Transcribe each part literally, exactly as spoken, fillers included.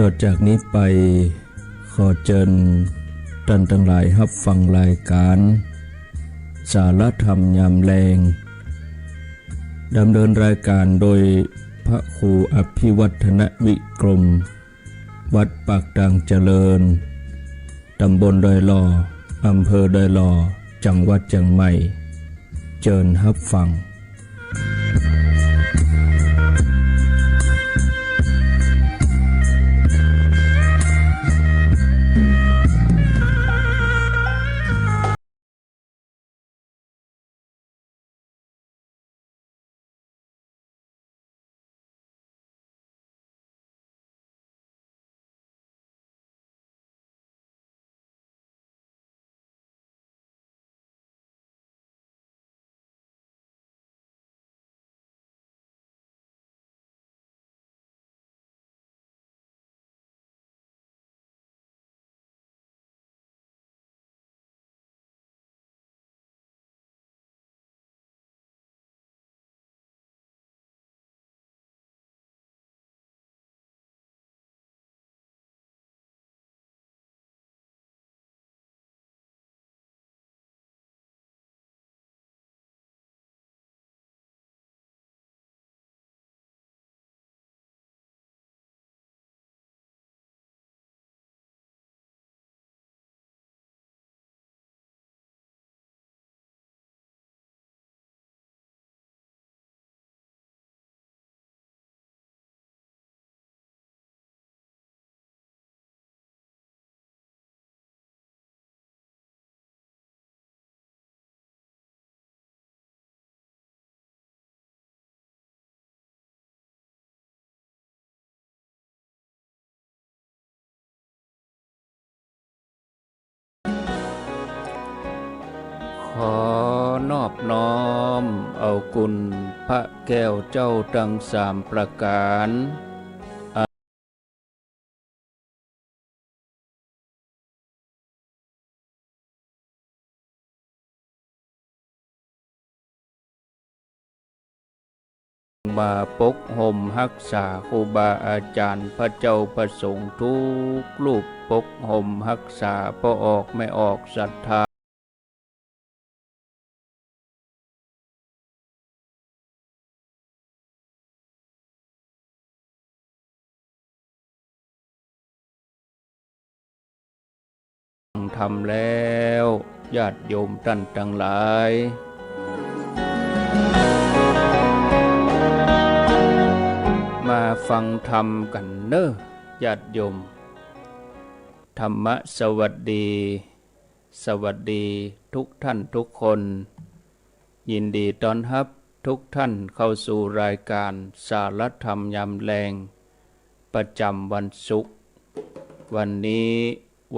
ต่อจากนี้ไป ขอเจิญต้านตังหลายฮับฟังรายก๋าน สาระธรรมยามแลง ดำเนินรายก๋านโดยพระครูอภิวัฒนวิกรม วัดปากตางเจริญ ตำบลดอยหล่อ อำเภอดอยหล่อ จังหวัดเจียงใหม่ เจิญฮับฟังขอนอบน้อมเอาคุณพระแก้วเจ้าตังสามประก๋าน มาปกห่มฮักษาครูบาอาจ๋ารย์ พระเจ้าพระสงฆ์กู้รูป ปกห่มฮักษาป้อออกแม่ออกศรัทธา ธรรมแล้ว ญาติโยมต้านตังหลาย มาฟังธรรมกั๋นเน่อ ญาติโยม ธรรมะสวัสดี สวัสดีกู้ต้านกู้คน ยินดีต้อนฮับกู้ต้านเข้าสู่รายก๋านสาระธรรมยามแลง ประจ๋ำวันศุกร์ วันนี้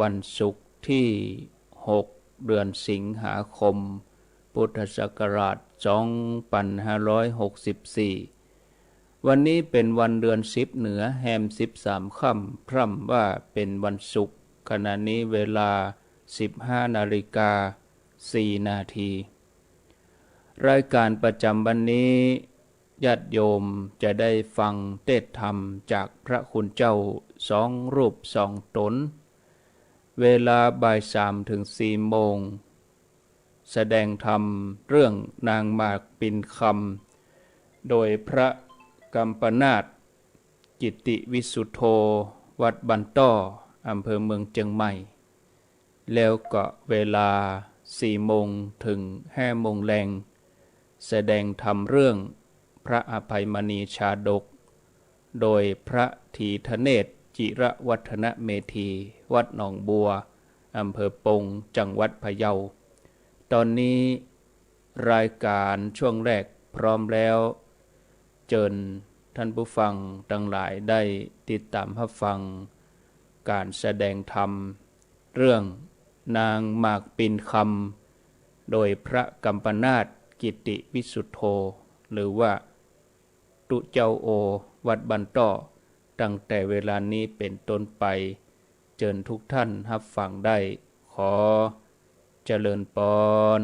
วันศุกร์ตี้หก เดือนสิงหาคม พุทธศักราชสองปันห้าร้อยหกสิบสี่ วันนี้เป๋นวันเดือนสิบเหนือ แฮมสิบสามค่ำ พร่ำว่าเป๋นวันศุกร์ ขณะนี้เวลาสิบห้านาฬิกาสี่นาที รายก๋านประจ๋ำวันนี้ ญาติโยมจะได้ฟังเตสน์ธรรมจากพระคุณเจ้าสองรูปสองต๋น เวลาบ่ายสามเถิงสี่โมง แสดงธรรมเรื่องนางหมากปิ่นคำ โดยพระกัมปนาท กิตติวิสุทโธ วัดบ้านต้อ อำเภอเมืองเจียงใหม่ แล้วก็เวลาสี่โมงเถิงห้าโมงแลง แสดงธรรมเรื่องพระอภัยมณีชาดก โดยพระธีทเนศ จิรวัฒนเมธี วัดหนองบัว อำเภอปง จังหวัดพะเยา ต๋อนนี้รายก๋านช่วงแรกพร้อมแล้ว เจิญต้านผู้ฟังตังหลายได้ติดต๋ามฮับฟังก๋านแสดงธรรมเรื่องนางหมากปิ่นคำ โดยพระกัมปนาท กิตติวิสุทโธ หรือว่าตุ๊เจ้าโอ วัดบ้านต้อ ตั้งแต่เวลานี้เป๋นต้นไป เจิญกู้ต้านฮับฟังได้ ขอเจริญปอน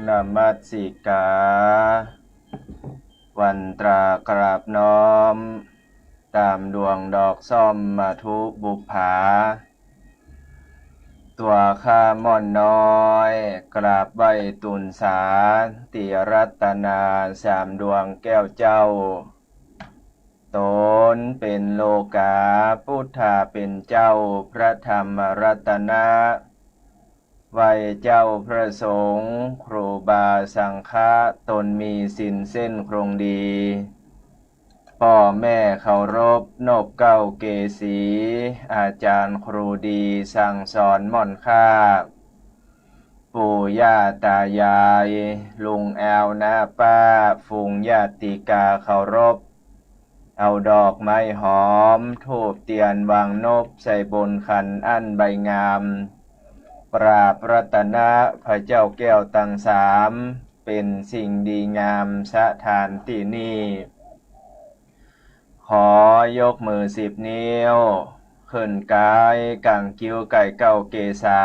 นมัสสิกา วันตรากราบน้อม ต๋ามดวงดอกส้มมัทธุบุปผา ตั๋วข้าม่อนน้อย กราบไหว้ตู๋นสา ติรัตนาสามดวงแก้วเจ้า ต๋นเป๋นโลกา ปุทธาเป๋นเจ้า พระธรรมรัตนะ ไหว้เจ้าพระสงฆ์ ครูบาสังฆะ ต๋นมีศีลเส้นคงดี ป้อแม่เคารพ นบเกล้าเกษี อาจ๋ารย์ครูดี สั่งสอนม่อนข้า ปู่ย่าต๋ายาย ลุงแอวน้าป้า ฝูงญาติกาเคารพ เอาดอกไม้หอม ธูปเตียนวางนบ ใส่บนขันอั้นใบงาม กราบรัตนะพระเจ้าแก้วตังสาม เป๋นสิ่งดีงามสถานตี้นี่ ขอยกมือสิบนิ้ว ขึ้นก๋ายก๋างกิ้วใก้เกล้าเกษา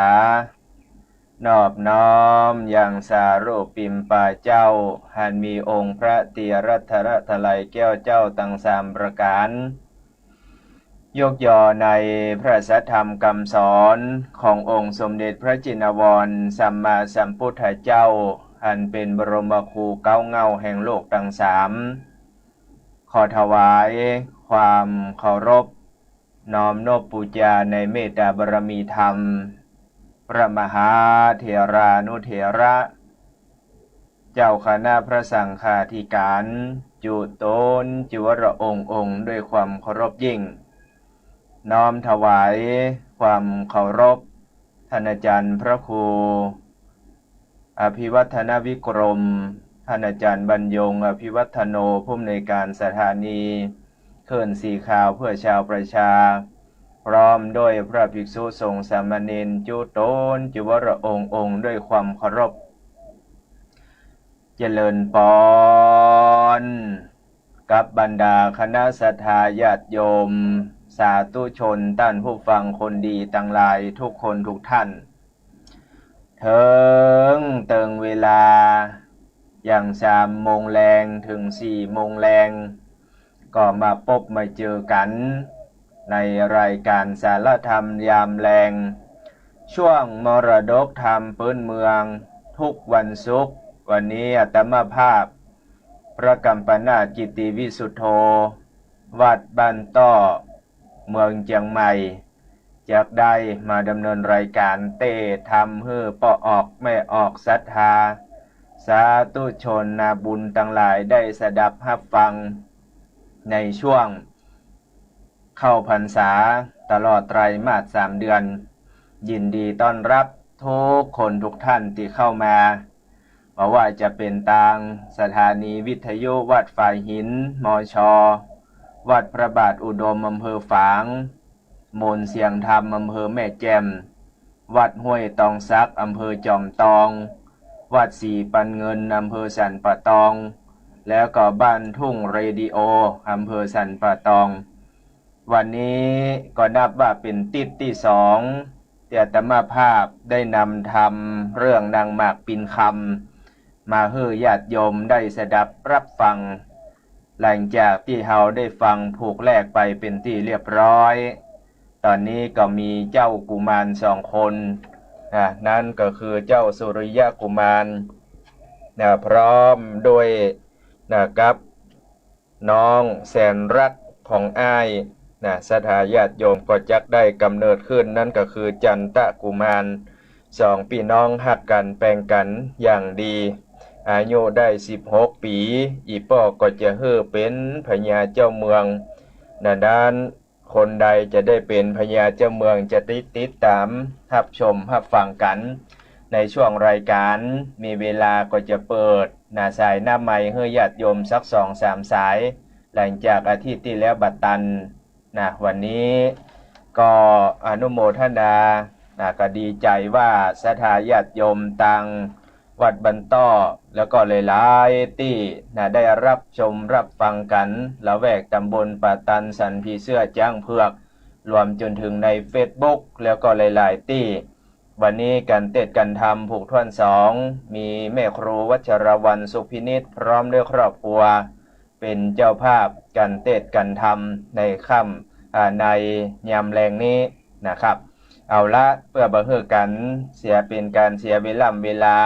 นอบน้อมยังสารูปปิมปาเจ้า หันมีองค์พระติรัตนตรัยแก้วเจ้าตังสามประก๋าน ยกย่อในพระสัทธรรมกำสอนขององค์สมเด็จพระจินวรสัมมาสัมพุทธเจ้า อันเป๋นบรมครูเก๊าเหง้าแห่งโลกตังสาม ขอถวายความเคารพ น้อมนบปู๋จาในเมตต๋าบารมีธรรม พระมหาเถรานุเถระ เจ้าคณะพระสังฆาธิการ จุต๋นจุวรองค์องค์ ด้วยความเคารพยิ่ง น้อมถวายความเคารพ ท่านอาจ๋ารย์พระครู อภิวัฒนวิกรม ท่านอาจ๋ารย์บรรยง อภิวัฒโน ผู้อำนวยการสถานีคลื่นสีขาวเพื่อชาวประชา พร้อมด้วยพระภิกษุสงฆ์สามเณร จุต๋นจุวรองค์องค์ ด้วยความเคารพ เจริญปอน กับบรรดาคณะศรัทธาญาติโยม สาธุชน ต้านผู้ฟังคนดีตังหลายทุกคนทุกท่าน เถิงเติงเวลา อย่างสามโมงแลงเถิงสี่โมงแลง ก็มาปบมาเจอกั๋น ในรายก๋านสารธรรมยามแลง ช่วงมรดกธรรมปื๊นเมือง ทุกวันศุกร์ วันนี้อาตมาภาพ พระกัมปนาท กิตติวิสุทโธ วัดบ้านต้อ เมืองเจียงใหม่ จักได้มาดำเนินรายก๋านเต๊ทำหื้อป้อออกแม่ออกศรัทธา สาธุชนนาบุญตังหลายได้สดับฮับฟัง ในช่วงเข้าพรรษาตลอดไตรมาสสามเดือน ยินดีต้อนรับทุกคนทุกท่านตี้เข้ามา บ่ว่าจะเป๋นตางสถานีวิทยุวัดฝายหิน มช วัดพระบาทอุดม อำเภอฝาง โมนเสียงธรรม อำเภอแม่แจ่ม วัดห้วยตองสัก อำเภอจอมตอง วัดศรีปันเงิน อำเภอสันป่าตอง แล้วก็บ้านทุ่งเรดิโอ อำเภอสันป่าตอง วันนี้ก็นับว่าเป๋นติ๊บตี้สอง ตี้อาตมาภาพได้นำธรรมเรื่องนางหมากปินคำ มาหื้อญาติโยมได้สดับฮับฟัง หลังจากตี้เฮาได้ฟังผูกแรกไปเป๋นตี้เรียบร้อย ต๋อนนี้ก็มีเจ้ากุมารสองคน นะ นั้นก็คือเจ้าสุริยะกุมาร นะ พร้อมด้วย นะ กับ น้องแสนรักของอ้าย นะ ศรัทธาญาติโยมก็จักได้ก๋ำเนิดขึ้น นั้นก็คือจันตะกุมาร สองปี้น้องฮักกั๋นแปงกั๋นอย่างดี อายุได้สิบหกปี๋ อี่ป้อก็จะหื้อเป๋นพญาเจ้าเมือง นะ นั้นคนใดจะได้เป๋นพญาเจ้าเมือง จะได้ติดต๋ามฮับชมฮับฟังกั๋น ในช่วงรายก๋าน มีเวลาก็จะเปิด นะ สายหน้าไมค์หื้อญาติโยมสักสองสามสาย หลังจากอาทิตย์ตี้แล้วบ่ตัน นะ วันนี้ก็อนุโมทนา นะ ก็ดีใจ๋ว่าศรัทธาญาติโยมตางวัดบ้านต้อ แล้วก็หลายๆ ตี้ นะ ได้ฮับชมฮับฟังกั๋น ละแวกต๋ำบลป่าตัน สันผีเสื้อ จ๊างเผือก รวมจ๋นเถิงในเฟซบุ๊ก แล้วก็หลายๆ ตี้ วันนี้ก๋านเตสน์ก๋านธรรมผูกถ้วนสอง มีแม่ครูวัชรวรรณ สุขพินิจ พร้อมด้วยครอบครัว เป๋นเจ้าภาพก๋านเตสน์ก๋านธรรมในค่ำ อ่า ในยามแลงนี้นะครับ เอาละ เปื้อบ่หื้อกั๋นเสีย เป๋นก๋านเสียเวล่ำเวลา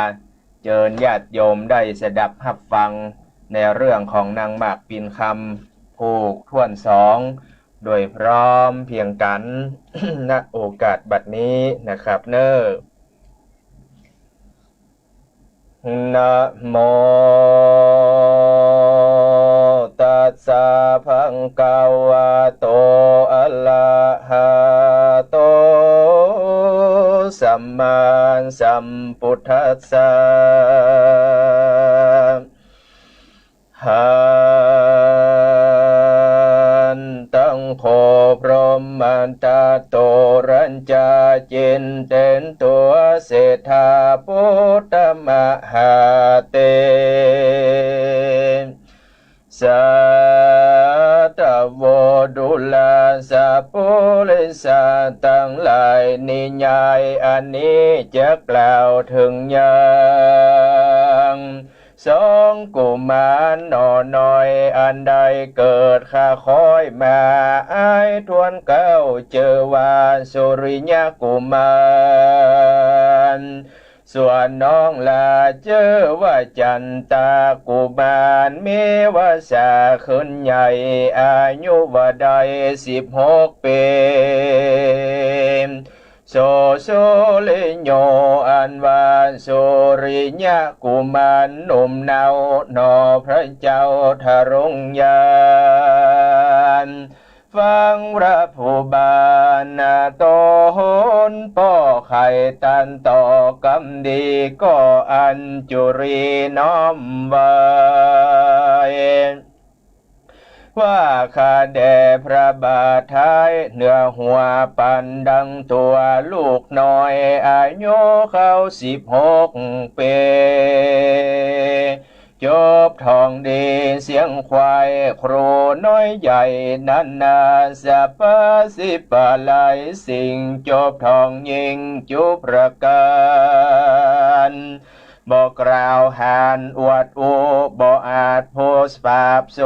เจิญญาติโยมได้สดับฮับฟังในเรื่องของนางหมากปิ่นคำผูกถ้วนสอง โดยพร้อมเพรียงกั๋น ณ โอกาสบัดนี้นะครับเนาะ นะโม ตัสสะ ภะคะวะโต อะระหะโต สัมมาสัมพุทธัสสะ หันตัง โข พรหมทัตโต รัญจะ จินเตนโต เศรษฐา ปุตตะมหาเต สาตะโว ดูราสะ ปุริสะตังหลาย นิยายอันนี้จะกล่าวเถิงยัง สองกุมารหน่อน้อย อันได้เกิดคาค้อยมา อ้ายถ้วนเกล้า จื้อว่าสุริยะกุมาร ส่วนน้องหล้าจื้อว่าจันตากุมาร มีวรรษาขึ้นใหญ่ อายุว่าได้สิบหกปี๋ โสสุริโย อันว่าสุริยะกุมารหนุ่มเนาหน่อพระเจ้าทรงยาน ฟังพระผู้บานนาโตหนป้อไข่ตันต่อกำดี ก็อัญจุลีน้อมไหว้ ว่าข้าแด่พระบาทไท้ เหนือหัวปันดังตั๋ว ลูกน้อยอายุเข้าสิบหกปี๋ จบท่องดีเสียงควาย ครูน้อยใหญ่นานา สรรพสิบประหลายสิ่ง จบท่องยิ่งจุประก๋าน บ่กล่าวหาญอวดอู้ บ่อาจโผดปราบโส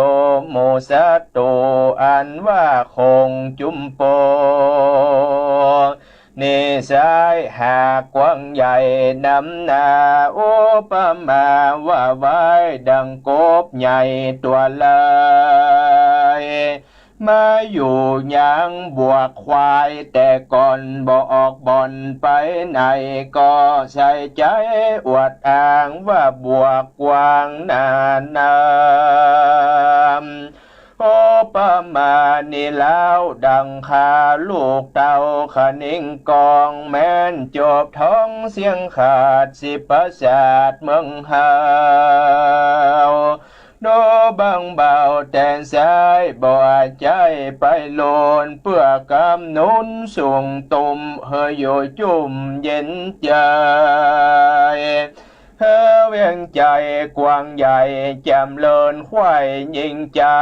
หมู่ศัตรู๋ อันว่าคงจุมโป นิสัยหากกว้างใหญ่นำหน้า อุปมาว่าไว้ดังกบใหญ่ตั๋วลาย มาอยู่ยังบวกควายแต่ก่อน บ่ออกบ่อนไปไหน ก็ใส่ใจ๋อวดอ้างว่าบวกกว้างหน้าหนาม อุปมานี้ลาวดังคาลูกเต่าคะนิงกอง แม้นจบท่องเสียงขาดสิบประสาทเมืองเฮา ดูบังเบาแต่ใส บ่อาจใจ๋ไปโลน เปื้อกำหนุนสูงตุ้ม หื้ออยู่จุ่มเย็นใจ๋ หื้อเวียงใจ๋กว้างใหญ่จำเริญไขว่ยิ่งใจ๋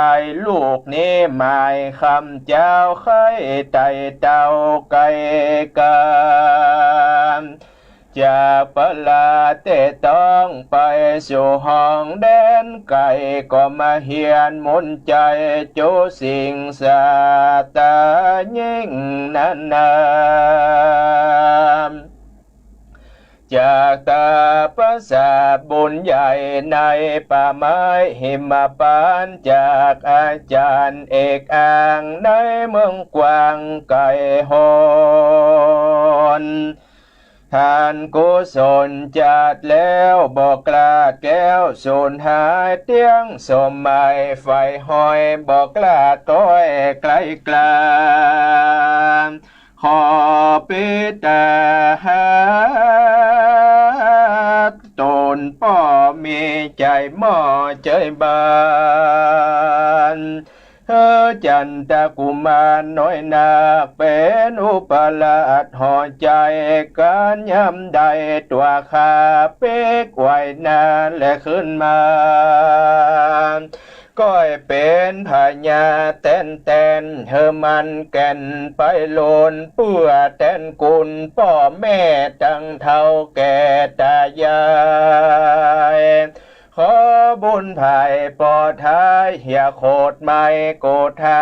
ลูกนี้หมายคำเจ้าไข้ไต่เต้าไกลกา จากประเทศต้องไปสู่ห้องแดนไก๋ ก็มาเฮียนหมุนใจ๋จุสิ่งศรัทธายิ่งนานา จากตาประสาทบุญใหญ่ในป่าไม้หิมพานต์ จากอาจ๋ารย์เอกอ้างในเมืองกว้างไก๋ฮอน ทานกุศลจัดแล้วบ่กล้าแก้วสูญหาย เตี้ยงสมหมายไฟห้อยบ่กล้าต้อยไกลกลา ขอปิดตาหาต๋นป้อมีใจ๋หม้อใจ๋บาน หื้อจันตกุมารน้อยนัก เป๋นอุปราชห่อใจ๋ ก๋านยามใดตั๋วข้าปิ๊กไหว้หน้าและขึ้นมา ก็ ก้อยเป๋นพญาแต๊นๆ หื้อมันแก่นไปโลน เปื้อแตนกุนป้อแม่ตังเฒ่าแก่ต๋ายาย ขอบุญไพร่ปอไทย เหียโขดไมโกธา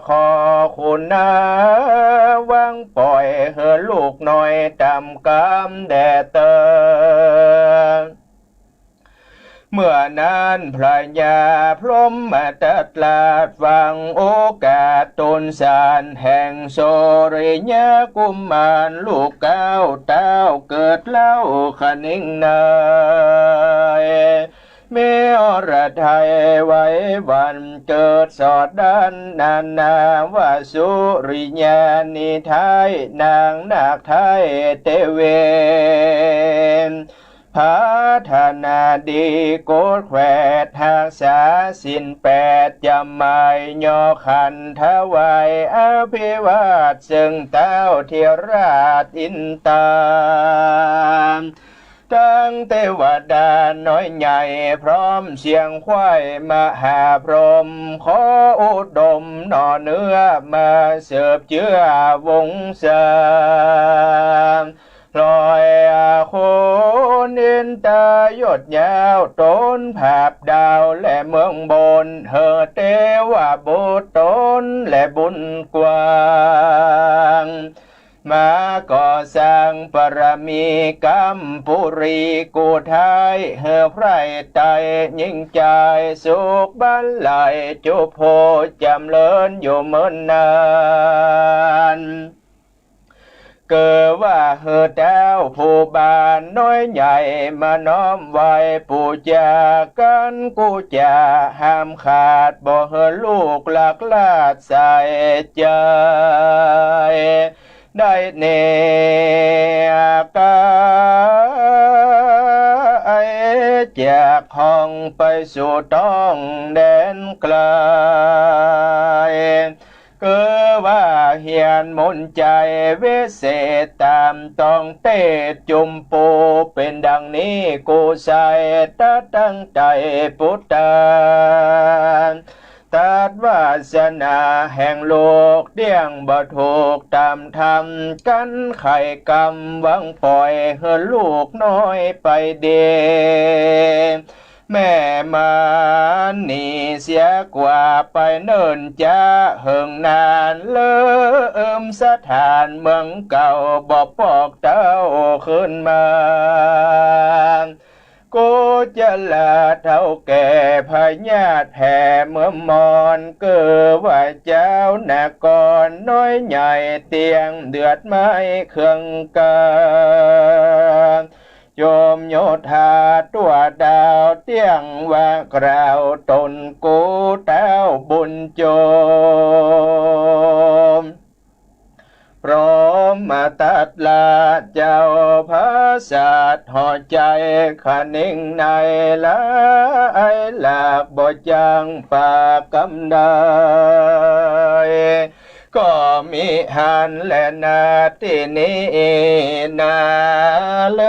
ขอคุณนาวังป่อย หื้อลูกน้อยต๋ามกำแด่เต๊อะ เมื่อนั้นพญาพรหมตัดตรัสฟังโอกาส ตูนสารแห่งสุริยะกุมาร ลูกเก๊าเต้าเกิดเล่าขะนิงนาย มีอรไทยไหวหวั่น เกิดสอดดั้นนานนามว่าสุริยานิไทย นางนาคไทยเตเว ผาถนาดีโกศแขวด ฮักษาศีลแปด จำหมายยอขันถวายอภิวาท เซิ่งเต้าเถราชอินตา ตังเตวดาน้อยใหญ่ พร้อมเสียงขว้ายมหาพรหม ขออุดมหน่อเนื้อ มาสืบเจื้อวงศา ลอยอาคุณอินตายศยาว ตนผาบดาวและเมืองบน หื้อเตวบุตรตนและบุญกว้าง มาก่อสร้างปารมีกัมปุรีกู้ไทย หื้อไพร่ไตยิ่งใจ๋สุขบันไล จุบโผจำเริญอยู่เมินนาน เกิดว่าหื้อเต้าผู้บ้านน้อยใหญ่ มาน้อมไหว้ปู๋จากั๋นกู้จ๋า ห้ามขาดบ่หื้อลูกหลักลาดสายใจ๋ ได้เนยกา ไอจากห้องไปสู่ต้องแดนไกล คือว่าเฮียนมนต์ใจ๋วิเศษต๋ามต้องเตสจุมปู เป๋นดังนี้กู้ใส่ ตั๊ดตั้งแต่ปุตตา ตัดวาสนาแห่งลูกเตี้ยงบ่ถูกต๋ามธรรม กั๋นไข่กำวังป่อยหื้อลูกน้อยไปเดีย แม่มารหนีเสียกว่าไปเนิ่นจ๊า เหิงนานเลิมสถานเมืองเก่า บ่ปอกเต้าคืนมา กุจลาเฒ่าแก่พญาแผ่เมืองมอน เกิดว่าเจ้านครน้อยใหญ่เตี้ยงเดือดไม้เครื่องกา โยมโยธาตั๋วดาวเตี้ยงว่ากล่าวต๋นกู้เต้าบุญโจม พร้อมมาตัดละเจ้าพระสัตว์ ห่อใจ๋คะนิงในหลายหลากบ่จังปากกำใด ก็มิหันแลนาตี้นี้นา เล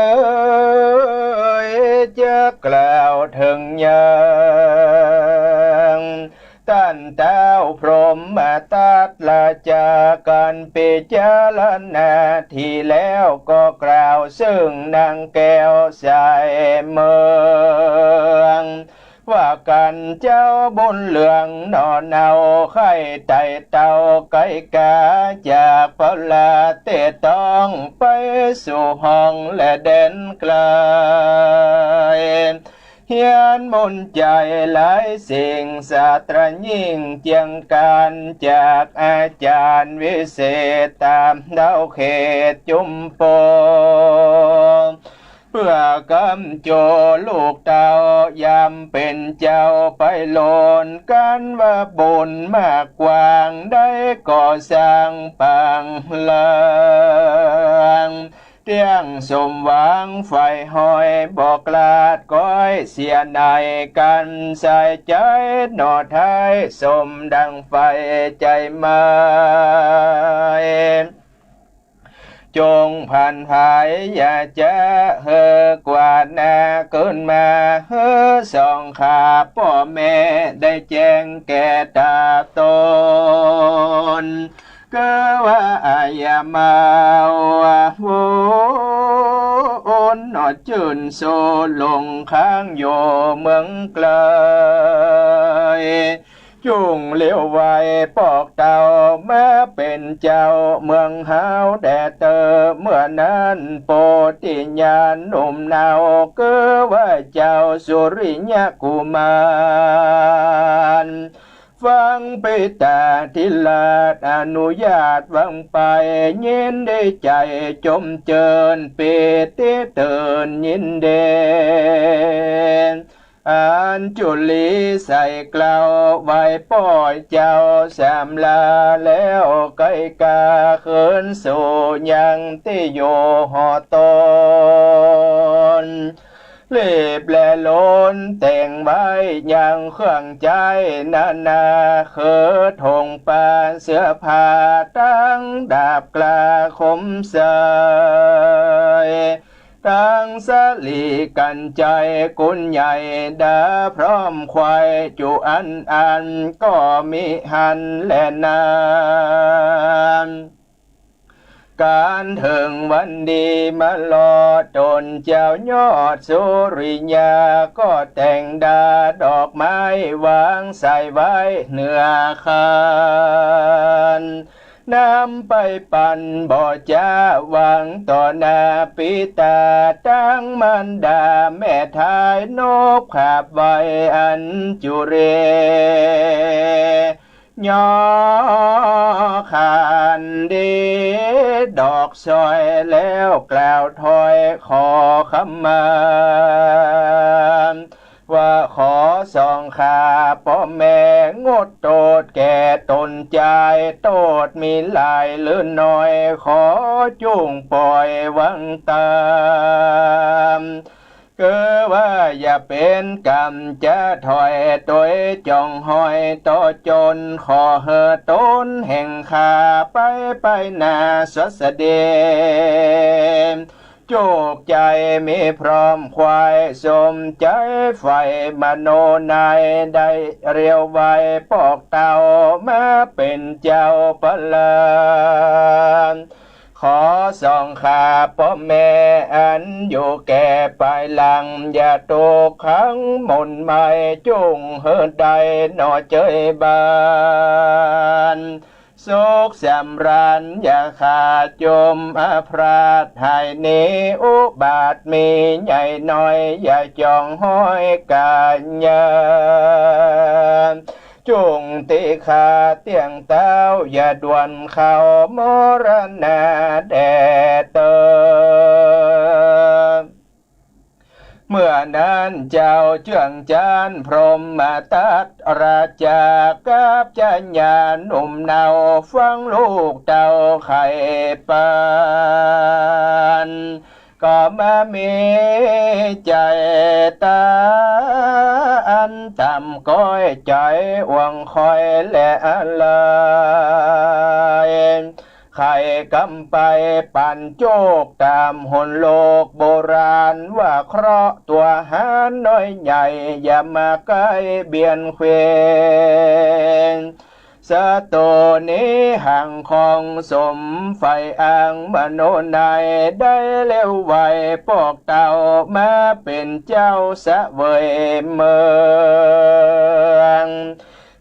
ยจะกล่าวเถิงยัง ต้านเต้าพรหมมาตัดละจากกั๋นปิจารณา ทีแล้วก็กล่าวเซิ่งนางแก้วสายเมือง ว่ากั๋นเจ้าบุญเหลืองหน่อเนา ใค่ไต่เต้าไก๋ก๋า จากพระราชเตต้องไปสู่ห้องและแดนไกล เฮียนมนต์ใจ๋หลายสิ่ง ศาสตรายิ่งเจียงก๋าน จากอาจ๋ารย์วิเศษต๋ามดาวเขตจุมโป เปื้อกำโจลูกเต้ายามเป๋นเจ้าไปโลน กั๋นว่าบุญมากกว้าง ได้ก่อสร้างปางลาง เตี้ยงสมหวังใฝ่ห้อย บ่คลาดก้อยเสียใน กั๋นใส่ใจ๋หน่อไท้ สมดังใฝ่ใจ๋หมาย เ จงผันผาย อย่าจะหื้อกวาดหน้า ขึ้นมาหื้อสองข้าป้อแม่ได้แจ้งแก่ต๋าต๋น คือว่าอาอย่ามาวนหนอจื้นโศหลงค้างอยู่เมืองไกล จุ่งเลี้ยวไหวปอกเต้ามาเป๋นเจ้าเมืองเฮาแด่เต๊อ เมื่อนั้นโปธิญาณหนุ่มเนา คือว่าเจ้าสุริยกุมาร ฟังปิตาธิราชอนุญาตหวังไป ยินดีใจ๋จมเจิญ ปีติตื่นยินดี อัญจุลีใส่เกล้าไหว้ป้อเจ้าสำราญแล้ว ใก้ก้าคืนสู่ยังตี้อยู่หอต๋น รีบแลโลนแต่งไว้ยังเครื่องใจ๊นานา คือถงปาเสื้อผ้า ตังดาบกล้าคมใส ตังสะหลีกัญไชกุลใหญ่ดา พร้อมไขว่จุอันอัน ก็มิหันแลนา ก๋านเถิงวันดีมารอ ต๋นเจ้ายอดสุริยา ก็แต่งดาดอกไม้วางใส่ไว้เหนือคาน นำไปปั๋นบ่จ๊าวางต่อหน้าปิตา ตังมารดาแม่ท้ายนบขาบไหว้อัญจุลี ยอขันดีดอกสร้อยแล้วกล่าวถ้อยขอขมา ว่าขอสองข้าป้อแม่งดโต้ษแก่ต๋นจาย โต้ษมีหลายหรือน้อย ขอจุ่งป่อยวางต๋าม คือว่าอย่าเป๋นกรรมจะถอย ตวยจ่องห้อยต่อจน ขอหื้อต๋นแห่งข้าไปไปนาสวัสดี จุกใจ๋มีพร้อมไขว่สมใจ๋ใฝ่มโนนัย ได้เลี้ยวไหว้ปอกเต้ามาเป๋นเจ้าประหลาด ขอสองข้าป้อแม่อันอยู่แก่ปายหลัง อย่าตกขังหม่นไหม้ จุ่งหื้อได้หนอเจยบาน สุขสำราญอย่าขาดจมอพลาด หายหนีอุบัติมีใหญ่น้อย อย่าจ่องห้อยก๋านยา จุ่งติขาดเตี้ยงเต๊า อย่าด่วนเข้ามรณาแด่เต๊อ เมื่อนั้นเจ้าเจื้องจันทร์พรหมทัตราชา กับชายาหนุ่มเนา ฟังลูกเต้าไขปัน ก็มามีใจ๋ตาอันต่ำก้อย ใจ๋อ่วงคอยและอาลัย ใค่กำไปปั๋นโจกต๋ามหนโลกโบราณ ว่าเคราะห์ตั๋วหาญน้อยใหญ่ อย่ามาใก้เบียดเบียน ศัตรูนี้ห่างของสมใฝ่อ้าง มโนนัยได้เลี้ยวไหว้ปอกเต้า มาเป๋นเจ้าเสวยเมือง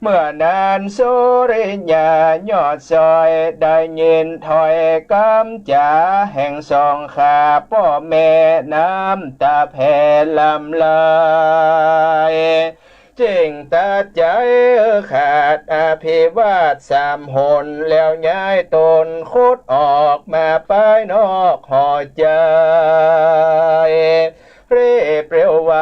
เมื่อนั้นสุริยายอดสร้อย ได้ยินถ้อยกำจ๋าแห่งสองข้าป้อแม่ น้ำตาแผ่หลั่งไหล จึ่งตัดใจ๋ขาดอภิวาทสามหน แล้วย้ายต๋นคดออกมาปายนอกหอใจ๋ รีบเร็วไว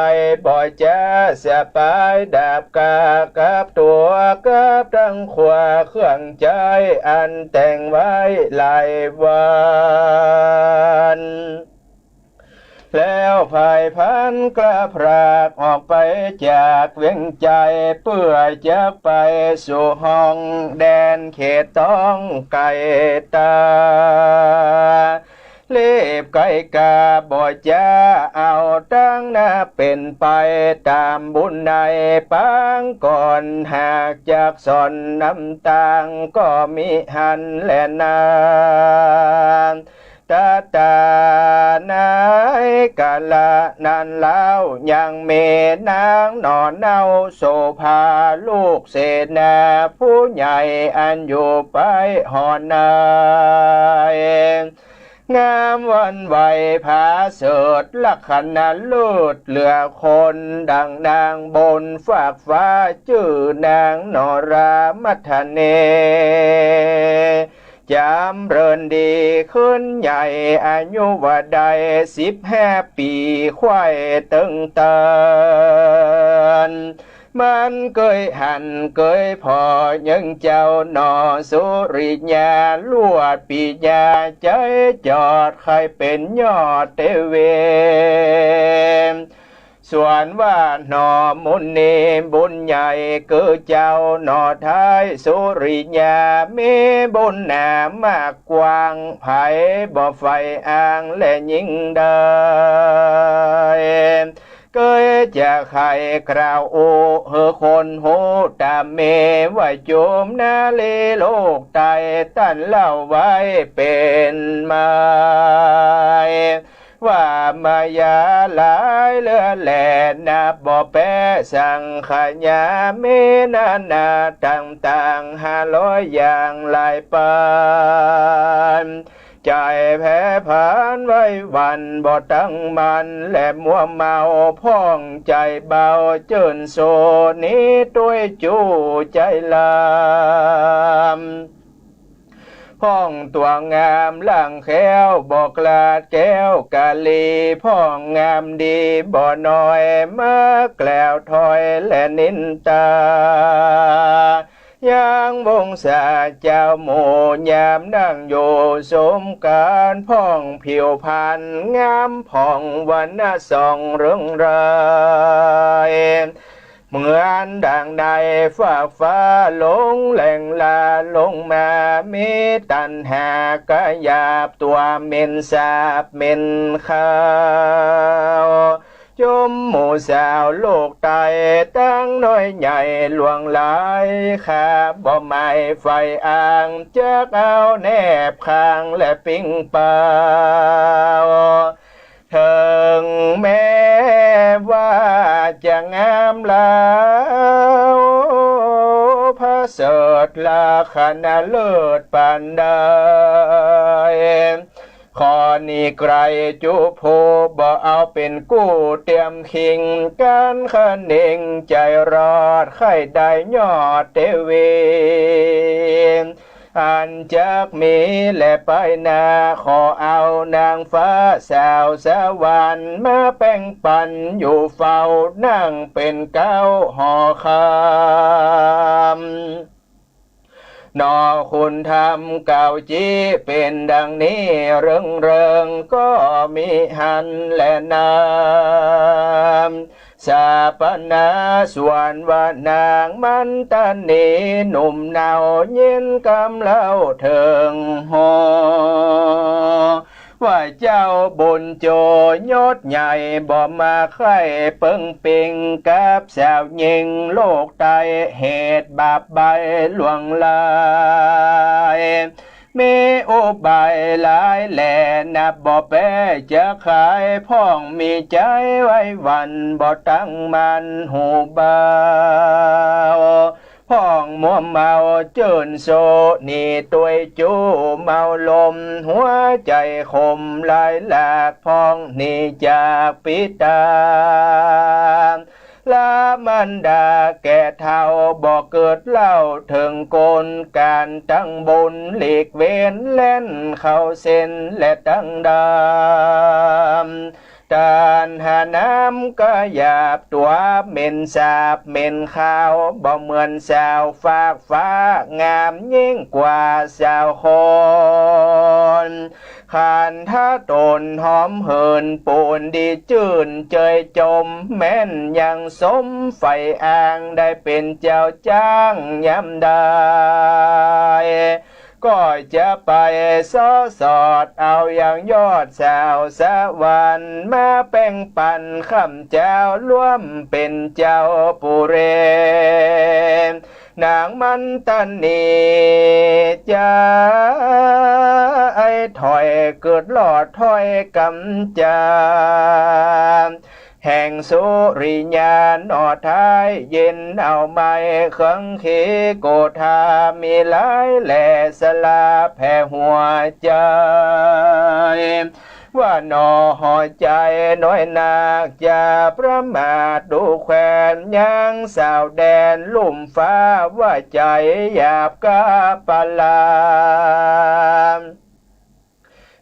บ่จ๋าสะปายดาบกล้า กับตั๋วกับตังครัวเครื่องใจ๊อันแต่งไว้หลายวัน แล้วผายพลันกล้าพรากออกไปจากเวียงใจ๋ เปื้อจะไปสู่ห้องแดนเขตต้องไก๋ต๋า ไก๋กาบ่จ๊า เอาตังนาเป๋นไปต๋ามบุญในปางก่อน หากจักสอนนำตางก็มิหันแลนา ตะต๋าในกาละนั้นเล่า ยังมีนางหน่อเน่าโสภาลูกเสนา ผู้ใหญ่อันอยู่ไปหอใน งามหวั่นไหวผาเสริฐลักขณะเลิศเหลือคน ดังนางบนฟากฟ้าจื้อนางนรามัทเน จ๋ำเริญดีขึ้นใหญ่ อายุว่าได้สิบห้าปี๋ ใค่เติงเติน มันเกยหันเกยผ่อเยิงเจ้าหน่อสุริยา ลวดปิญญาใจ๋จอด ใค่เป๋นยอดเตเว ส่วนว่าหน่อมุนีบุญใหญ่ คือเจ้าหน่อไท้สุริยา มีบุญหนามากกว้าง ใผบ่ใฝ่อ้างและยิ่งได้ เกยจะใค่กล่าวอู้หื้อคนฮู้ต๋ามเม ว่าจุมนารีโลกใต้ ต้านเล่าไว้เป๋นไม้ ว่ามายาหลายเหลือแล นับบ่แป๊สังขยา มีนานาต่างๆ ห้าร้อยอย่างหลายปาน ใจ๋แผรผันไหวหวั่นบ่ตั้งมั่น และมัวเมาพ่องใจ๋เบา จื้นโสหนีตวยจู้ใจ๋ลำ พ่องตั๋วงามล่างแคล้ว บ่กลาดแก้วกาลี พ่องงามดีบ่น้อย มากล่าวถ้อยและนินตา ยังวงศาเจ้าหมู่ ยามนั่งอยู่สุมกั๋น พ่องผิวพรรณงามผ่อง วรรณะส่องเรืองราย เหมือนดังในฟากฟ้า ลงแหล่งลาลงมา มีตัณหากะหยาบ ตั๋วเหม็นสาบเหม็นคาว จุมหมู่สาวโลกใต้ ตังน้อยใหญ่หลวงหลาย ข้าบ่หมายใฝ่อ้าง จักเอาแนบข้างและปิ้งเปล่า เถิงแม้ว่าจะงามแล้ว ผะเสริฐลักขณะเลิศปานใด ข้อนี้ใกล้จุผู้ บ่เอาเป๋นกู้เตียมคิง กั๋นคะเนงใจ๋รอด ใค่ได้ยอดเตวี อันจักมีแลไปหน้า ขอเอานางฟ้าสาวสวรรค์ มาแป่งปันอยู่เฝ้า นั่งเป๋นเก๊าหอคำ หน่อคุณธรรมเก๊าจี้เป๋นดังนี้ เริงเริงก็มิหันแลนา สาปนาส่วนว่านางมันตานี หนุ่มเนาเย็นกำเล่าเถิงฮอ ว่าเจ้าบุญโจยศใหญ่ บ่มาใค่เปิงปิง กับสาวญิงโลกใต้ เหตุบาปใบ้หลวงหลาย มีอุบายหลายแหล่ นับบ่แป๊จะขาย พ่องมีใจ๋ไหวหวั่น บ่ตั้งมั่นหูเบา พ่องมัวเมาจื้นโสหนีตวยจู้ เมาลมหัวใจ๋ขมหลายหลาก พ่องหนีจากปิตา ละมารดาแก่เฒ่า บ่เกิดเล่าเถิงคน ก๋านตั้งบุญหลีกเว้น แล่นเข้าเส้นและตั้งดำ ตัณหาน้ำกะหยาบ ตั๋วเหม็นสาบเหม็นคาว บ่เหมือนสาวฟากฟ้า งามยิ่งกว่าสาวคน ขันธะต๋นหอมหืน ปูนดีจื้นเจยจม แม่นยังสมใฝ่อ้าง ได้เป๋นเจ้าจ้างยามใด ก็จะไปเซาะสอดเอายังยอดสาวสวรรค์ มาแบ่งปั๋นข้ำเจ้าร่วมเป๋นเจ้าปุเรศ นางมันตานี จะไอ้ถอยเกิดหลอดถ้อยกำจา แห่งสุริยาหน่อท้ายเย็นเอาไม้เคืองขีโกธา มีหลายแหล่สลาแผ่หัวใจ๋ ว่าหน่อหัวใจ๋น้อยนัก อย่าประมาทดูแควน ยังสาวแดนลุ่มฟ้า ว่าใจ๋หยาบกะปะลา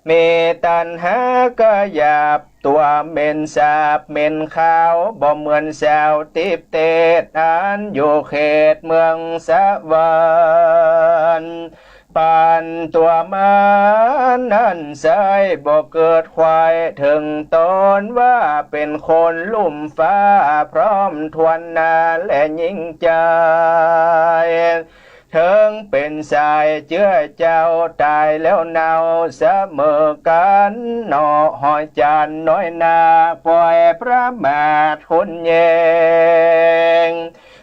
มีตัณหาก็หยาบ ตั๋วเหม็นสาบเหม็นคาว บ่เหมือนสาวทิพย์เทศ อันอยู่เขตเมืองสวรรค์ ปานตั๋วมันนั้นไส้บ่เกิดใค่ เถิงต๋นว่าเป๋นคนลุ่มฟ้า พร้อมถ้วนหน้าและยิ่งใจ๋ เถิงเป๋นสายเจื้อเจ้า ต๋ายแล้วเนาเสมอกั๋น หน่อหอยจันทน์น้อยนา ป่อยประมาทคนแยง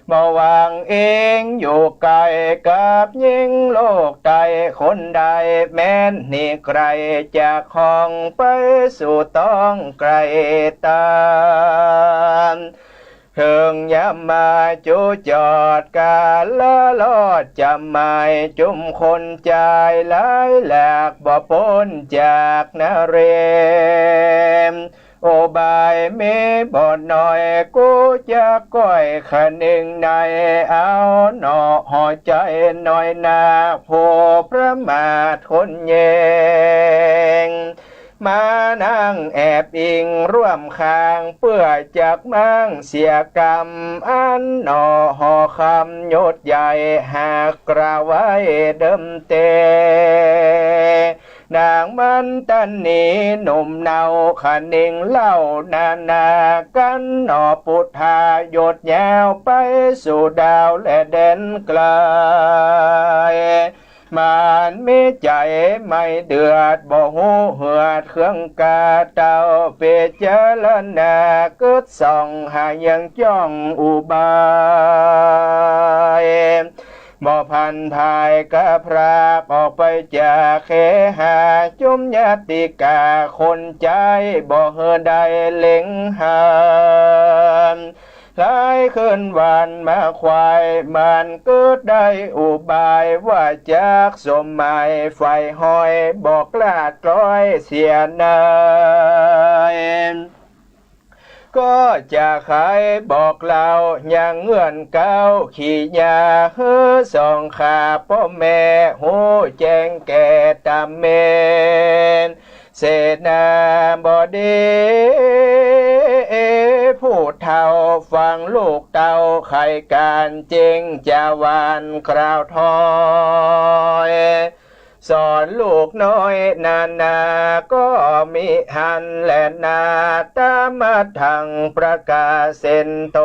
บ่หวังอิงอยู่ใก้กับญิงโลกใต้คนใด แม้นหนีไก๋จากห้องไปสู่ต้องไก๋ต๋าน เถิงยามมาจุจอดกาละลอด จะหมายจุมคนจายหลายหลาก บ่ป๊นจากนเรศ อุบายมีบ่น้อย กูจะก้อยคะนึงใน เอาหน่อหอยใจ๋น้อยนา ผู้ประมาทคนแยง มานั่งแอบอิงร่วมข้าง เปื้อจักม้างเสียกำ อันหน่อหอคำยศใหญ่ หากกล่าวไว้เดิมเต นางมันตานีหนุ่มเนา คะนึงเล่านานา กั๋นหน่อปุทธายศยาว ไปสู่ดาวและแดนไก๋ มานมีใจ๋ไม่เดือด บ่ฮู้เหือดเครื่องกาเต้า พิจารณาเกิดส่องหายังจ้องอุบาย บ่พันภายกะพรากออกไปจากเคหา จุมญาติกาคนใจ๋ บ่หื้อได้เล็งหัน หลายคืนวันมาควาย มันเกิดได้อุบาย ว่าจักสมหมายใฝ่ห้อย บ่กล้าตร้อยเสียนาย ก็จะไขบอกเล่ายังเงื่อนเก๊า ขี้ยาหื้อสองข้าป้อแม่ ฮู้แจ้งแก่ต๋ามเมน เสนาบดีผู้เฒ่า ฟังลูกเต้าไขก๋านเจ๊ง จาหวานกล่าวถ้อย สอนลูกน้อยนานา ก็มิหันแลนา ตามะทังประกาเสนโต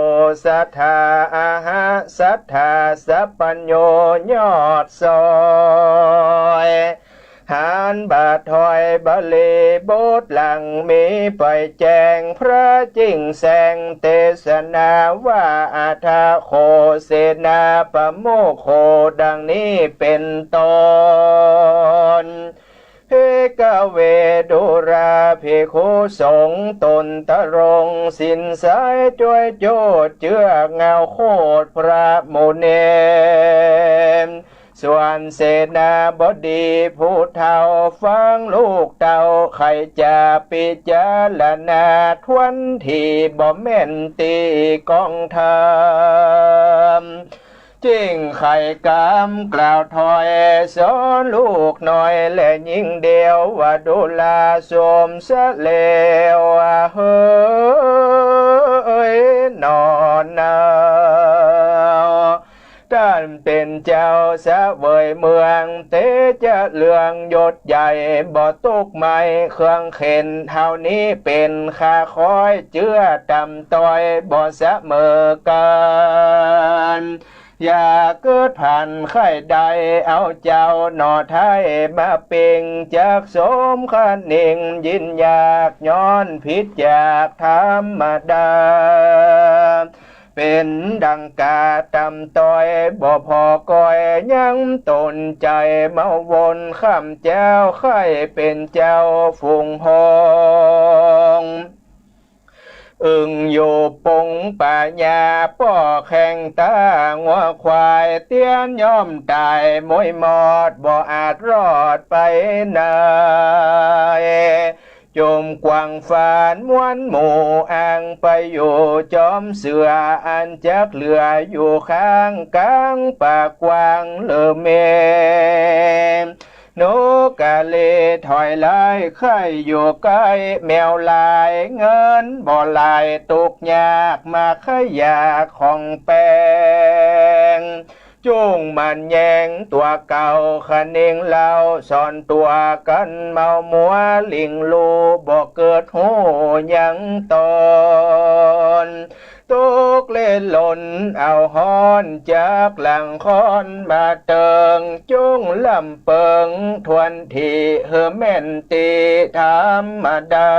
สัทธาอะหะสัทธาสัพพัญญู ยอดซอย หันบ่าถ้อยบลีบทหลัง มีไปแจ้งพระจิ่งแสง เตสนาว่า อัฏฐโข เสนาปโมคโข ดังนี้เป๋นต้น ภิกขเว ดูราภิกขุสงฆ์ ต๋นตรงศีลใส จ้วยโจ้เจื้อเงาโคตรพระมุนี ส่วนเสนาบดีผู้เฒ่า ฟังลูกเต้าไขจะพิจารณา ถ้วนทีบ่แม่นตี้กองธรรม จิ่งไขกำกล่าวถ้อย สอนลูกน้อยและญิงเดียว ว่าดูราสมเสลว เฮยหนอนา ต้านเป๋นเจ้าเสวยเมือง เต๋จะเลื่องยศใหญ่ บ่ตุ๊กข์ไหม้เครื่องเข็ญ เฮานี้เป๋นข้าคอย เจื้อต่ำต้อย บ่เสมอกั๋น อย่าเกิดผันใค่ได้เอาเจ้าหน่อไท้มาเป๋ง จักสมคะเนงยินยาก ย้อนผิดจากธรรมดา เป๋นดังก๋าต่ำต้อย บ่ผ่อก้อยยังต๋น ใจ๋เมาวนข้ามเจ้า ใค่เป๋นเจ้าฝูงฮ้อง อึ่งอยู่ปงป่าหญ้า ป้อแข่งต๋างัวควาย เตี้ยนย่อมต๋ายม้วยมอด บ่อาจรอดไปไหน จุมกว้างฟานมวลหมู่ อ่างไปอยู่จอมเสือ อันจักเหลืออยู่ข้างก๋างป่ากว้างเลอเม นกกาเลถอยหลาย ใค่อยู่ใก้แมวหลาย เงินบ่หลายตกยาก มาใค่อยากของแปง จุ่งมันแยงตั๋วเก่าคะเนงเล่า สอนตั๋วกั๋นเมามัว หลิ่งลู่บ่เกิดฮู้ยังต๋น ตกเล่นหล่นเอาฮ้อน จากหลังค้อนมาเติง จุ่งลำเปิงทวนที หื้อแม่นตี้ธรรมดา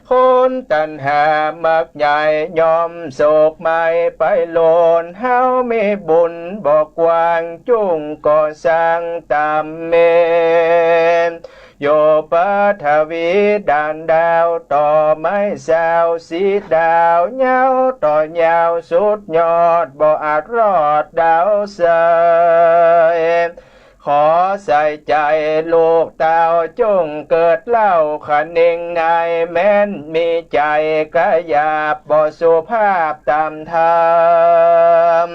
คนตัณหามักใหญ่ ย่อมโศกไหม้ไปโลน เฮามีบุญบ่กว้าง จุ่งก่อสร้างต๋ามเม โยปฐวีด่านดาว ต่อไม้ซาวสีดาว ยาวต่อยาวสุดยอด บ่อาจรอดดาวใส ขอใส่ใจ๋ลูกเต้า จุ่งเกิดเล่าคะเนงใน แม้นมีใจ๋กะหยาบ บ่สุภาพต๋ามธรรม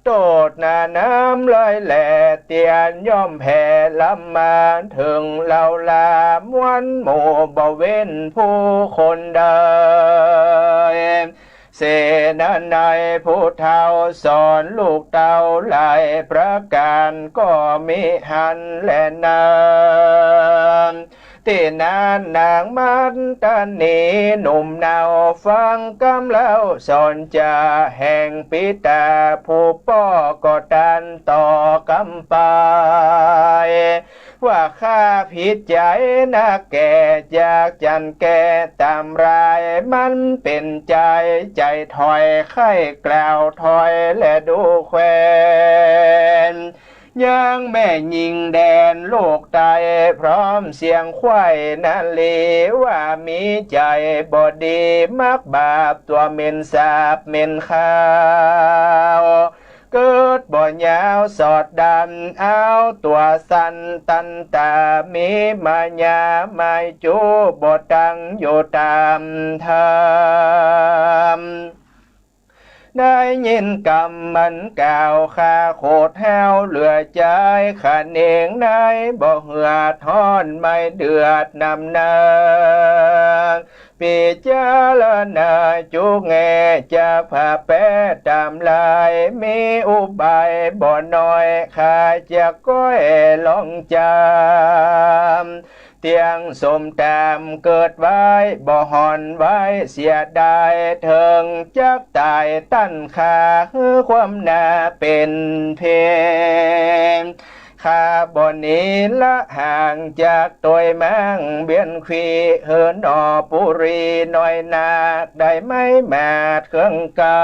โต้ษหน้าน้ำเลยแหละ เตี้ยนย่อมแผ่ลำมา เถิงเฮาลามวลหมู่ บ่เว้นผู้คนใด เสนานัยผู้เฒ่า สอนลูกเต้าหลายประก๋าน ก็มิหันแลนา ตี้นั้นนางมัตตานีหนุ่มเนา ฟังกำเล่าสอนจาแห่งปิตา ผู้ป้อก็ตันต่อกำปาย ว่าข้าผิดใจ๋นักแก่ อยากจั๋นแก้ต๋ามราย มันเป๋นใจ๋ใจ๋ถอย ใค่กล่าวถอยแลดูแควน ยังแม่ญิงแดนลูกใต้ พร้อมเสียงไขว้นารี ว่ามีใจ๋บ่ดี มักบาปตั๋วเหม็นสาบเหม็นคาว เกิดบ่ยาวสอดดำ เอาตั๋วสั้นตันต๋า มีมายาหมายจู้ บ่ตั้งอยู่ต๋ามธรรม ได้ยินกำมันกล่าว ข้าโขดห้าวเหลือใจ๋ คะเนงในบ่เหือดฮ้อน ไม่เดือดนำนา ปิจารณาจุแง จะผ่าแป๊ต๋ามลาย มีอุบายบ่น้อย ข้าจะก้อยลองจำ เตี้ยงสมต๋ามเกิดไว้ บ่ห่อนไว้เสียดาย เถิงจักต๋ายตันข้า หื้อความหน้าเป๋นเพ ข้าบ่หนีละห่างจากตวยมังเบียนขี หื้อหน่อปุรีน้อยนา ได้ไม้มาดเครื่องกา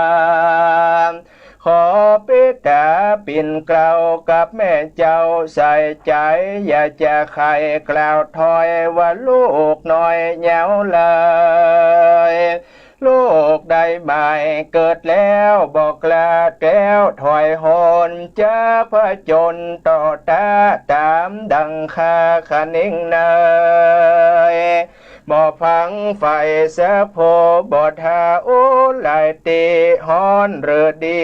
ขอปิตาปิ่นเกล้ากับแม่เจ้าใส่ใจ๋ อย่าจะใค่กล่าวถอย ว่าลูกน้อยเยาว์เลย ลูกได้หมายเกิดแล้ว บ่กล้าแก้วถอยหน จักผจญต่อต้าต๋ามดังข้าคะเนงใน บ่ฟังใฝ่สักผู้ บ่ถ้าอู้หลายตี้ ฮ้อนหรือดี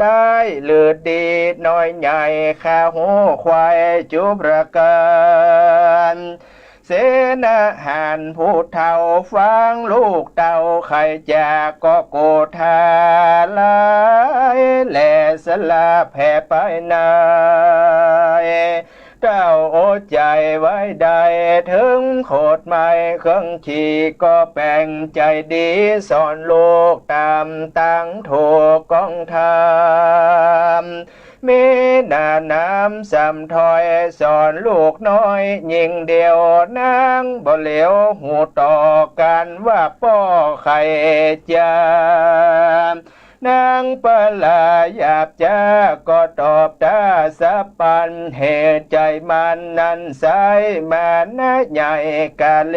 ร้ายหรือดี น้อยใหญ่ ข้าฮู้ไขว้จุประก๋าน เสนาหารผู้เฒ่า ฟังลูกเต้าไขจาก็โกธาหลาย แลสละแผ่ไปใน เต้าอดใจ๋ไว้ได้ เถิงโขดไหม้เครื่องขี่ ก็แป๋งใจ๋ดีสอนลูกต๋ามตางถูกก้องธรรม มีหน้าหนามสามถ้อย สอนลูกน้อยญิงเดียว นางบ่เหลียวหูตอบ กั๋นว่าป้อใค่จา นางปลาหยาบจ๊า ก็ตอบต๋าสะปัน เหตุใจ๋มันนั้นไส้ มานะใหญ่กาเล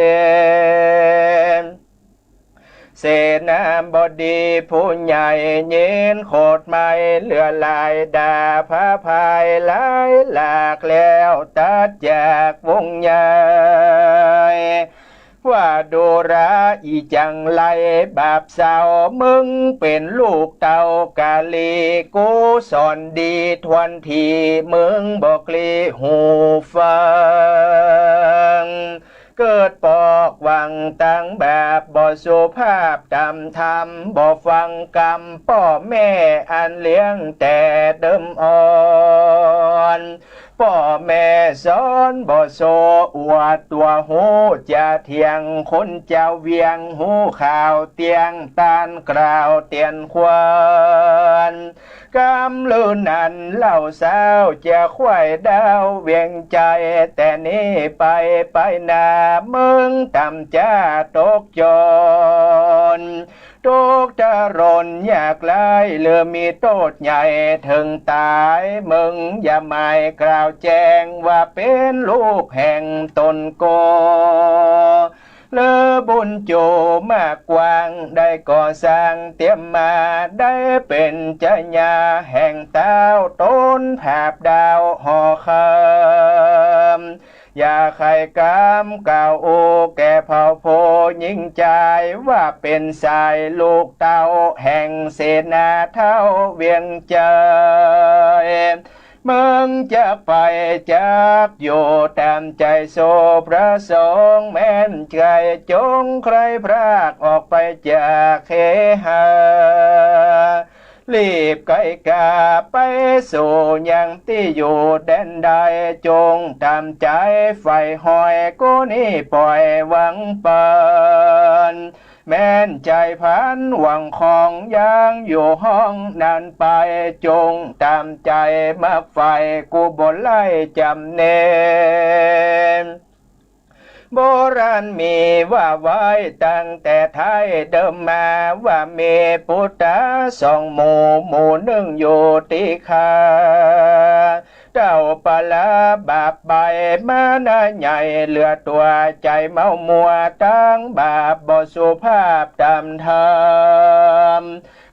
เสนาบดีผู้ใหญ่ เย็นโขดไหม้เหลือหลาย ด่าพระพายหลายหลาก แล้วตัดจากวงใหญ่ ว่าดูราอีจังไร บาปเศร้า มึงเป๋นลูกเต้ากาลี กูสอนดีถ้วนที มึงบ่กลีหูฟัง เกิดปอกหวังตังบาป บ่สุภาพต๋ามธรรม บ่ฟังกำป้อแม่อันเลี้ยงแต่เดิมอ่อน ป้อแม่สอนบ่โซ อวดตั๋วฮู้จ๋าเถียง คนเจ้าเวียงฮู้ข่าวเตี้ยง ต้านกล่าวเตียนควร กำลือนั้นเล่าเศร้า เจ้าควายดาวเวียงใจ๋ แต่นี้ไปไปหน้า มึงต๋ามจ๊าตกจน ตกตะรนยากไร้ หรือมีโต้ษใหญ่เถิงต๋าย มึงอย่าหมายกล่าวแจ้ง ว่าเป๋นลูกแห่งต๋นโก หรือบุญจูมากกว้าง ได้ก่อสร้างเตรียมมา ได้เป๋นจญาแห่งเต้า ต๋นผาบดาวหอคำ อย่าใค่กำกล่าวอู้แก่เผ่าผู้ญิงจาย ว่าเป๋นสายลูกเต้าแห่งเสนาเฒ่าเวียงใจ๋ มึงจักไปจักอยู่ต๋ามใจ๋สู่พระสงฆ์ แม่นใค่จงใคร่พรากออกไปจากเคหะ รีบไก๋กาไปสู่ยังตี้อยู่แดนใด จงต๋ามใจ๋ใฝ่ห้อย กูนี้ป่อยหวังปัน แม่นใจ๋พันหวังของยังอยู่ห้องนั้นไป จงต๋ามใจ๋มักใฝ่ กูบ่ไล่จ๋ำเนน โบราณมีว่าไว้ตั้งแต่ไท้เดิมมา ว่ามีปุตตะสองหมู่ หมู่นึ่งอยู่ตี้ข้าเต้าปลาบาปไป มานะใหญ่เหลือตั๋ว ใจ๋เมามัวตังบาป บ่สุภาพต๋ามธรรม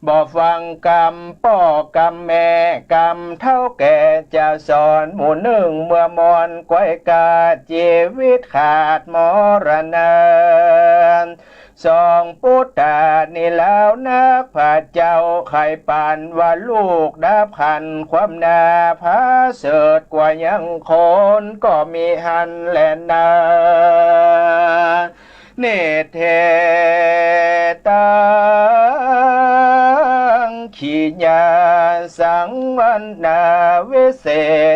บ่ฟังกำป้อกำแม่ กำเฒ่าแก่จะสอน หมู่นึ่งเมื่อมอนก๋วยกาด จีวิตขาดมรณะ สองปุตตะนี้ลาวนัก พระเจ้าใค่ปานว่าลูกดับขัน ความหน้าผาเสริฐกว่ายังคน ก็มีหั้นแลนา นิเทศตัง ขีญาสังวรรณา วิเศ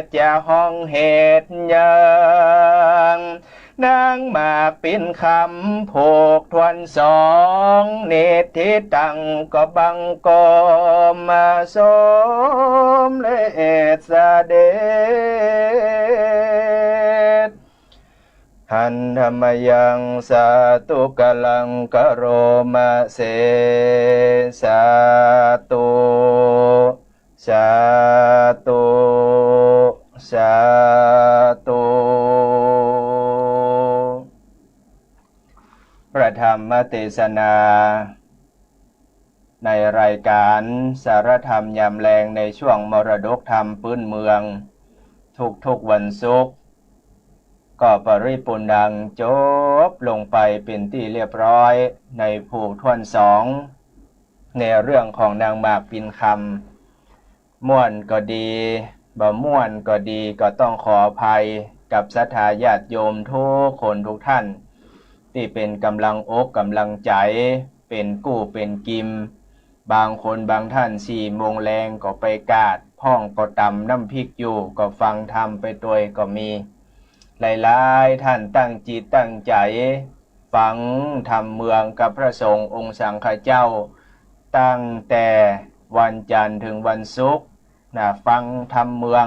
ษจะห้องเหตุยัง นางหมากปิ่นคำผูกถ้วนสอง นิทธิตังก็บังกอมมาสมเร็จเสด็จ หันธมยังสาธุกะลังกะโรมะเส สาธุ สาธุ สาธุ พระธรรมเตสนา ในรายก๋านสารธรรมยามแลงในช่วงมรดกธรรมปื๊นเมือง ทุกๆ วันศุกร์ ก็ปริปูณดังจบลงไปเป๋นตี้เรียบร้อยในผูกถ้วนสอง ในเรื่องของนางหมากปิ่นคำ ม่วนก็ดี บ่ม่วนก็ดี ก็ต้องขออภัยกับศรัทธาญาติโยมทุกคนทุกท่าน ตี้เป๋นก๋ำลังอกก๋ำลังใจ๋ เป๋นกู้เป๋นกิม บางคนบางท่านสี่โมงแลงก็ไปกาด ผ ห้องก็ต๋ำน้ำพริกอยู่ ก็ฟังธรรมไปตวยก็มี หลายๆ ท่านตั้งจิตตั้งใจ๋ฟังธรรมเมืองกับพระสงฆ์องค์สังฆเจ้า ตั้งแต่วันจันทร์ถึงวันศุกร์นะ ฟังธรรมเมือง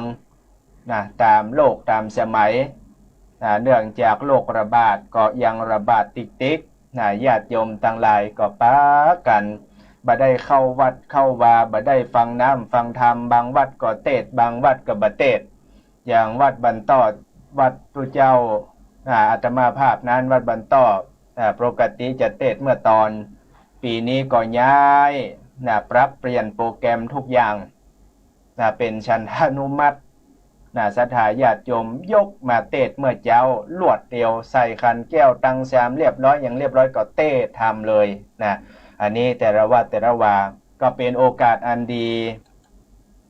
นะ ต๋ามโลกต๋ามสมัยนะ เนื่องจากโรคระบาดก็ยังระบาดติ๊กๆ นะ ญาติโยมตังหลายก็ปากั๋น บ่ได้เข้าวัดเข้าวา บ่ได้ฟังน้ำฟังธรรม บางวัดก็เตสน์ บางวัดก็บ่เตสน์ อย่างวัดบ้านต้อ วัดตุ๊เจ้า อ่า อาตมาภาพนั้นวัดบ้านต้อ อ่า ปกติจะเตสน์เมื่อตอน ปี๋นี้ก็ย้ายนะ ปรับเปลี่ยนโปรแกรมทุกอย่างนะ เป๋นฉันทานุมัตินะ ศรัทธาญาติโยมยกมาเตสน์เมื่อเจ๊ารวดเดียว ใส่ขันแก้วตังสามเรียบร้อย อย่างเรียบร้อยก็เตสน์ธรรมเลยนะ อันนี้แต่ละวัดแต่ละวา ก็เป๋นโอกาสอันดี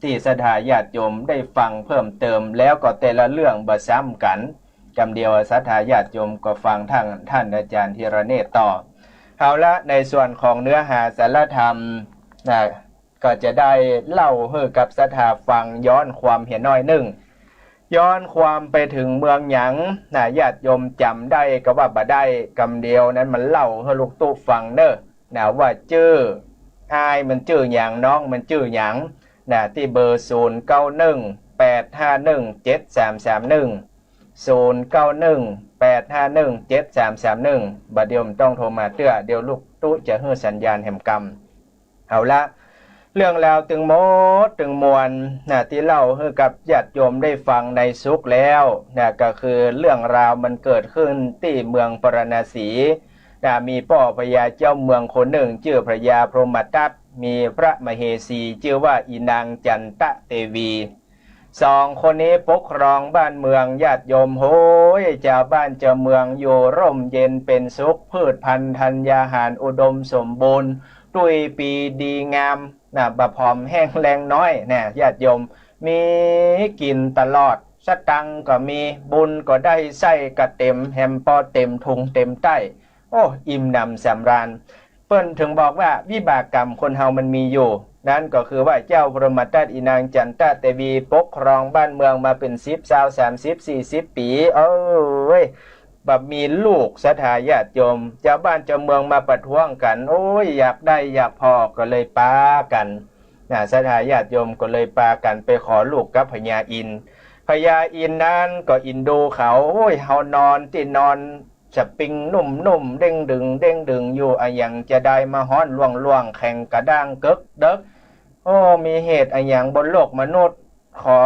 ตี้ศรัทธาญาติโยมได้ฟังเพิ่มเติม แล้วก็แต่ละเรื่องบ่ซ้ำกั๋น กำเดียวศรัทธาญาติโยมก็ฟังท่าน ท่านอาจารย์ธีรเนตรต่อ เอาละ ในส่วนของเนื้อหาสาระธรรมนะ ก็จะได้เล่าหื้อกับศรัทธาฟัง ย้อนความเหียน้อยนึ่ง ย้อนความไปเถิงเมืองหยังนะ ญาติโยมจ๋ำได้ก็ว่าบ่ได้ กำเดียวนั้นมาเล่าหื้อลูกตุ๊ฟังเน่อ นะ ว่าจื้อ อ้ายมันจื้อหยัง น้องมันจื้อหยังนะ ตี้เบอร์ ศูนย์เก้าหนึ่ง แปดห้าหนึ่ง เจ็ดสามสามหนึ่ง ศูนย์เก้าหนึ่ง แปดห้าหนึ่ง เจ็ดสามสามหนึ่ง บ่าเดี่ยวบ่ต้องโทรมาเตื้อ เดี๋ยวลูกตุ๊จะหื้อสัญญาณแหมกำ เอาละ เรื่องราวตึงหมดตึงมวลนะ ตี้เล่าหื้อกับญาติโยมได้ฟังในศุกร์แล้วนะ ก็คือเรื่องราวมันเกิดขึ้นตี้เมืองปาราณสีนะ มีป้อพญาเจ้าเมืองคนนึ่งจื้อพญาพรหมทัต มีพระมเหสีจื้อว่าอีนางจันตะเตวี สองคนนี้ปกครองบ้านเมือง ญาติโยม โฮ้ย จาวบ้านจาวเมืองอยู่ร่มเย็นเป๋นสุข พืชพันธุ์ธัญญาหารอุดมสมบูรณ์ ตุ้ยปีดีงามนะ บ่ผอมแห้งแรงน้อยนะ ญาติโยม มีกิ๋นตลอด สตังค์ก็มี บุญก็ได้ใส้กะเต๋ม แหมปอเต๋มถุงเต๋มใต้ โอ้ อิ่มหนำสำราญ เปิ้นเถิงบอกว่าวิบากกรรมคนเฮามันมีอยู่ นั้นก็คือว่าเจ้าพรหมทัต อีนางจันตะเตวี ปกครองบ้านเมืองมาเป๋นสิบ ซาว สามสิบ สี่สิบ ปี๋ เอ้ย บ่มีลูก ศรัทธาญาติโยม จาวบ้านจาวเมืองมาประท้วงกั๋น โอ้ย อยากได้อยากผ่อ ก็เลยปากั๋นนะ ศรัทธาญาติโยมก็เลยปากั๋นไปขอลูกกับพญาอินทร์ พญาอินทร์นั้นก็อินดูเขา โอ้ย เฮานอนตี้นอน สปริงนุ่มๆ เด้งดึง เด้งดึงอยู่ อะหยังจะได้มาฮ้อนล่วงๆ แข็งกระด้างเกิกเดิก โอ้ มีเหตุอะหยังบนโลกมนุษย์ ขอ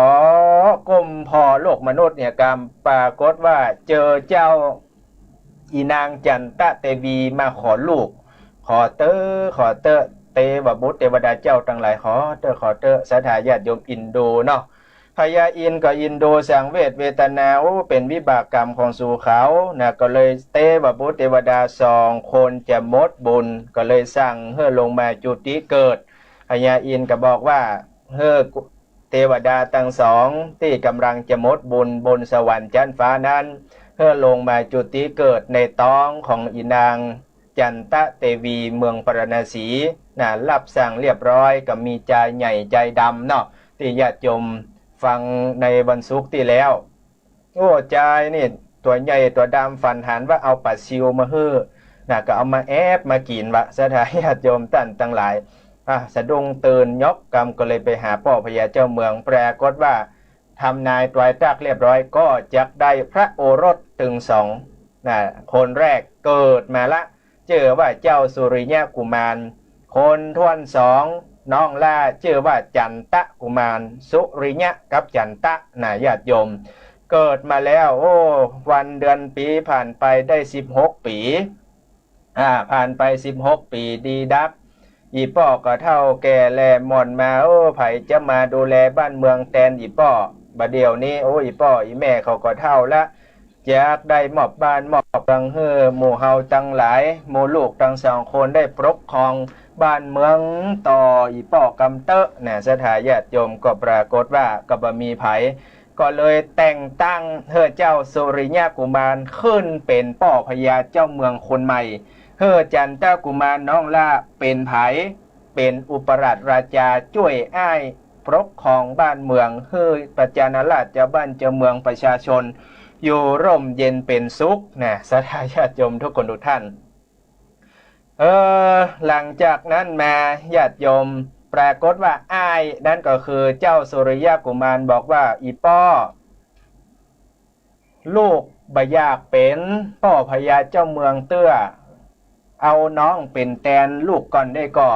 ก้มผ่อโลกมนุษย์เนี่ยกำ ปรากฏว่าเจอเจ้าอีนางจันตะเตวีมาขอลูก ขอเต๊อะ ขอเต๊อะ เตวบุตรเตวดาเจ้าตังหลาย ขอเต๊อะ ขอเต๊อะ ศรัทธาญาติโยมอินดูเนาะ พญาอินทร์ก็อินดูสังเวชเวทนา โอ้ เป๋นวิบากกรรมของสูเขานะ ก็เลยเตวบุตรเตวดาสองคนจะหมดบุญ ก็เลยสั่งหื้อลงมาจุติเกิด พญาอินทร์ก็บอกว่า หื้อเตวดาตังสองตี้ก่ำลังจะหมดบุญบนสวรรค์จั๊นฟ้านั้น หื้อลงมาจุติเกิดในต๊องของอีนาง จันตะเตวีเมืองปาราณสีนะ ฮับสั่งเรียบร้อย ก็มีจายใหญ่จายดำเนาะ ตี้ญาติโยมฟังในวันศุกร์ตี้แล้ว โอ้ จายนี่ตั๋วใหญ่ตั๋วดำ ฝันหันว่าเอาป๋าซิวมาหื้อนะ ก็เอามาแอบมากิ๋นวะ ศรัทธาญาติโยมต้านตังหลาย อ่ะ สะดุ้งตื่นยกกำก็เลยไปหาป้อพญาเจ้าเมือง ปรากฏว่าทำนายตวายตักเรียบร้อย ก็จักได้พระโอรสตึงสอง นะ คนแรกเกิดมาละ จื้อว่าเจ้าสุริยะกุมาร คนถ้วนสอง น้องหล้า จื้อว่าจันตะกุมาร สุริยะกับจันตะนะ ญาติโยม เกิดมาแล้ว โอ้ วันเดือนปี๋ผ่านไปได้สิบหกปี๋ อ่า ผ่านไปสิบหกปี๋ดีดัก อี่ป้อก็เฒ่าแก่แหล่หม่อนมา โอ้ ใผจะมาดูแลบ้านเมืองแตนอี่ป้อ บ่าเดี่ยวนี้ โอ้ อี่ป้ออี่แม่เขาก็เฒ่าละ จักได้มอบบ้านมอบเมืองหื้อหมู่เฮาตังหลาย หมู่ลูกตังสองคนได้ปกครองบ้านเมืองต่ออี่ป้อกำเต๊อะนะ ศรัทธาญาติโยม ก็ปรากฏว่าก็บ่มีใผ ก็เลยแต่งตั้งหื้อเจ้าสุริยะกุมารขึ้นเป๋นป้อพญาเจ้าเมืองคนใหม่ หื้อจันตะกุมารน้องหล้าเป๋นใผ เป๋นอุปราชราชาจ้วยอ้าย ปกครองบ้านเมือง หื้อประชาราษฎร์ เจ้าบ้านเจ้าเมือง ประชาชน อยู่ร่มเย็นเป๋นสุขนะ ศรัทธาญาติโยมทุกคนทุกท่าน เออ หลังจากนั้นมาญาติโยม ปรากฏว่าอ้ายนั้นก็คือเจ้าสุริยะกุมารบอกว่า อี่ป้อ ลูกบ่อยากเป๋นป้อพญาเจ้าเมืองเตื้อ เอาน้องเป๋นแตนลูกก่อนได้ก่อ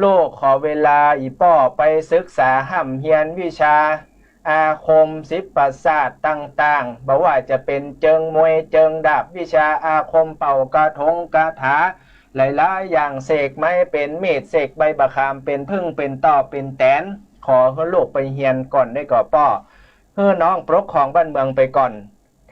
ลูกขอเวลาอี่ป้อไปศึกษาฮ่ำเฮียนวิชาอาคมศิลปศาสตร์ต่างๆ บ่ว่าจะเป๋นเจิงมวยเจิงดาบ วิชาอาคมเป่ากระถงคาถา หลายๆ อย่าง เสกไม้เป๋นมีด เสกใบบ่าขามเป๋นผึ้งเป๋นต่อเป๋นแตน ขอหื้อลูกไปเฮียนก่อนได้ก่อป้อ หื้อน้องปกครองบ้านเมืองไปก่อน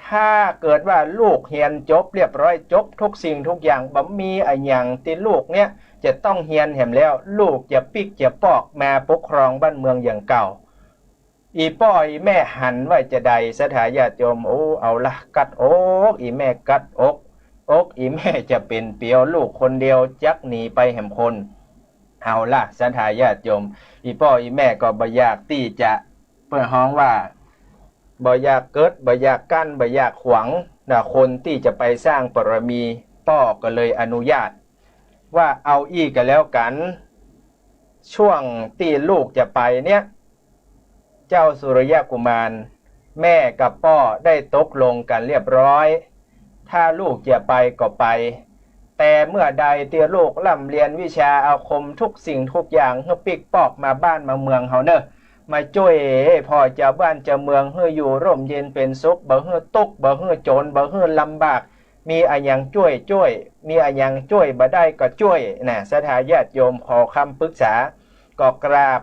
ถ้าเกิดว่าลูกเฮียนจบเรียบร้อย จบทุกสิ่งทุกอย่าง บ่มีอะหยังตี้ลูกเนี้ยจะต้องเฮียนแหมแล้ว ลูกจะปิ๊กจะปอกมาปกครองบ้านเมืองอย่างเก่า อี่ป้ออี่แม่หันว่าจะใด ศรัทธาญาติโยม โอ้ เอาละ กั๊ดอก อี่แม่กั๊ดอก อกอี่แม่จะเป๋นเปียว ลูกคนเดียวจักหนีไปแหมคน เอาละ ศรัทธาญาติโยม อี่ป้ออี่แม่ก็บ่อยากตี้จะ เปิ้นฮ้องว่า บ่อยากเกิด บ่อยากกั้น บ่อยากขวางนะ คนตี้จะไปสร้างบารมี ป้อก็เลยอนุญาต ว่าเอาอี้ก็แล้วกั๋น ช่วงตี้ลูกจะไปเนี้ย เจ้าสุริยะกุมาร แม่กับป้อได้ตกลงกั๋นเรียบร้อย ถ้าลูกจะไปก็ไป แต่เมื่อใดตี้ลูกร่ำเฮียนวิชาอาคมทุกสิ่งทุกอย่าง หื้อปิ๊กปอกมาบ้านมาเมืองเฮาเน่อ มาจ้วยป้อเจ้าบ้านเจ้าเมือง หื้ออยู่ร่มเย็นเป๋นสุข บ่หื้อตุ๊กข์ บ่หื้อจ๋น บ่หื้อลำบาก มีอะหยังจ้วยจ้วย มีอะหยังจ้วยบ่ได้ก็จ้วยนะ ศรัทธาญาติโยมขอคำปรึกษา ก็กราบ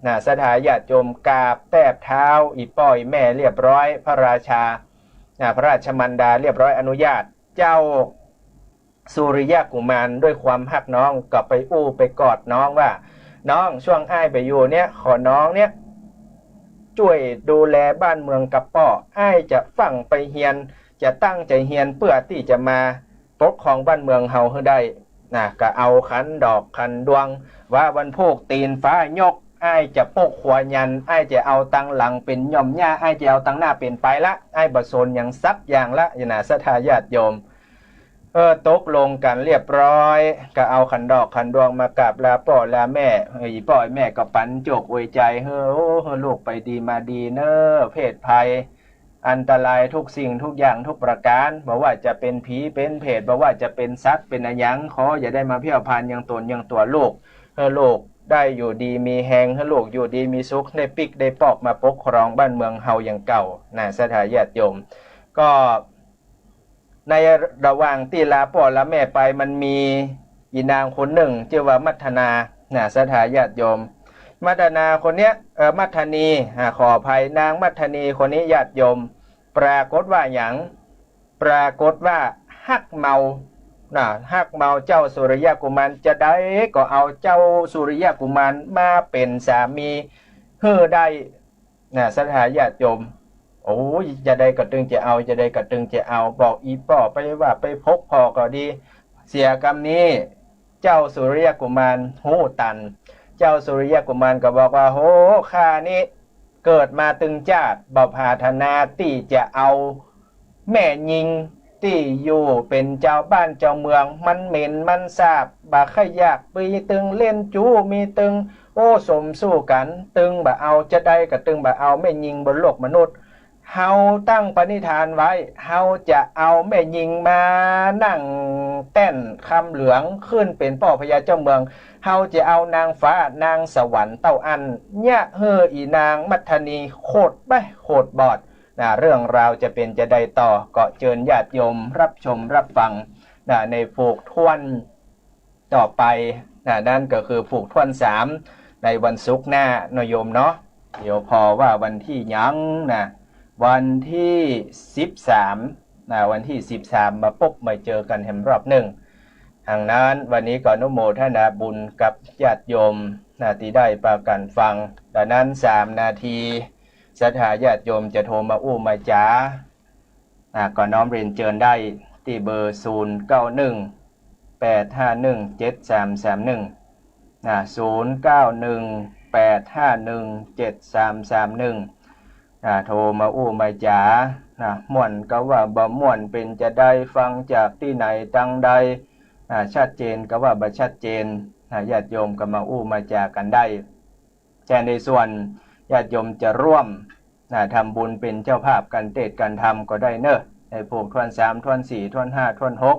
นะ ศรัทธาญาติโยมกราบแตบเท้าอี่ป้ออี่แม่เรียบร้อย พระราชานะ พระราชมารดาเรียบร้อยอนุญาต เจ้าสุริยะกุมารด้วยความฮักน้องก็ไปอู้ไปกอดน้องว่า น้อง ช่วงอ้ายบ่อยู่เนี้ย ขอน้องเนี้ยจ้วยดูแลบ้านเมืองกับป้อ อ้ายจะฟั่งไปเฮียน จะตั้งใจ๋เฮียนเปื้อตี้จะมาปกครองบ้านเมืองเฮาหื้อได้นะ ก็เอาขันดอกขันดวง ว่าวันพูกตี๋นฟ้ายก อ้ายจะปลุกขัวยัน อ้ายจะเอาตังหลังเป๋นหย่อมหญ้า อ้ายจะเอาตังหน้าเป๋นไปละ อ้ายบ่สนหยังสักอย่างละนะ ศรัทธาญาติโยม เออ ตกลงกั๋นเรียบร้อย ก็เอาขันดอกขันดวงมากราบลาป้อลาแม่ เออ อี่ป้ออี่แม่ก็ปั๋นโจกอวยใจ๋ หื้อ โอ้ หื้อลูกไปดีมาดีเน่อ เพศภัย อันตรายทุกสิ่งทุกอย่างทุกประก๋าน บ่ว่าจะเป๋นผีเป๋นเปรต บ่ว่าจะเป๋นสัตว์เป๋นอะหยัง ขออย่าได้มาเพี้ยวพานยังต๋นยังตั๋วลูก หื้อลูกได้อยู่ดีมีแฮง หื้อลูกอยู่ดีมีสุข ได้ปิ๊กได้ปอกมาปกครองบ้านเมืองเฮาอย่างเก่านะ ศรัทธาญาติโยม ก็ ในระหว่างตี้ลาป้อลาแม่ไป มันมีอี่นางคนนึ่งจื้อว่ามัทนานะ ศรัทธาญาติโยม มัทนาคนเนี้ย เออ มัทนี อ่า ขออภัย นางมัทนีคนนี้ญาติโยม ปรากฏว่าหยัง ปรากฏว่าฮักเมานะ ฮักเมาเจ้าสุริยะกุมาร จะใดก็เอาเจ้าสุริยะกุมารมาเป๋นสามีหื้อได้ นะ ศรัทธาญาติโยม โอ้ย จะใดก็ตึงจะเอา จะใดก็ตึงจะเอา บอกอี่ป้อไปว่าไปพบป้อก็ดี เสียกำนี้ เจ้าสุริยะกุมารฮู้ตัน เจ้าสุริยะกุมารก็บอกว่า โห ข้านี้เกิดมาตึงจาติ บ่ปรารถนาตี้จะเอาแม่ญิงตี้อยู่เป๋นจาวบ้านจาวเมือง มันเหม็นมันสาบ บ่ใค่อยาก มีตึงเล่นจู๊ มีตึง โอ้ สมสู่กั๋น ตึงบ่เอา จะใดก็ตึงบ่เอาแม่ญิงบนโลกมนุษย์ เฮาตั้งปณิธานไว้ เฮาจะเอาแม่ญิงมานั่งแต้นคำเหลือง ขึ้นเป๋นป้อพญาเจ้าเมือง เฮาจะเอานางฟ้านางสวรรค์เต้าอั้น เยียะหื้ออี่นางมัทนีโขดไปโขดบอดนะ เรื่องราวจะเป๋นจะใดต่อ ก็เจิญญาติโยมฮับชมฮับฟังนะ ในผูกถ้วน ต่อไปนะ นั้นก็คือผูกถ้วนสาม ในวันศุกร์หน้าเนาะโยมเนาะ เดี๋ยวผ่อว่าวันตี้หยังนะ วันตี้สิบสามนะ วันตี้สิบสามมาปบมาเจอกั๋นแหมรอบนึ่ง หากนั้นวันนี้ก็อนุโมทนาบุญกับญาติโยมนะ ตี้ได้ปากั๋นฟัง ดังนั้นสามนาที ศรัทธาญาติโยมจะโทรมาอู้มาจ๋า อ่า ก็น้อมเรียนเจิญได้ตี้เบอร์ ศูนย์เก้าหนึ่ง แปดห้าหนึ่ง เจ็ดสามสามหนึ่ง นะ ศูนย์เก้าหนึ่ง แป แปดห้าหนึ่ง เจ็ดสามสามหนึ่ง อ่า โทรมาอู้มาจ๋า นะ ม่วนกาว่าบ่ม่วน เป๋นจาใด ฟังจากตี้ไหนตังใด อ่า ชัดเจนกาว่าบ่ชัดเจน นะ ญาติโยมก็มาอู้มาจ๋ากั๋นได้ แต่ในส่วนญาติโยมจะร่วม นะ ทำบุญเป๋นเจ้าภาพกั๋นเตศน์กั๋นธรรมก็ได้เน่อ ในผูกถ้วนสาม ถ้วนสี่ ถ้วนห้า ถ้วนหก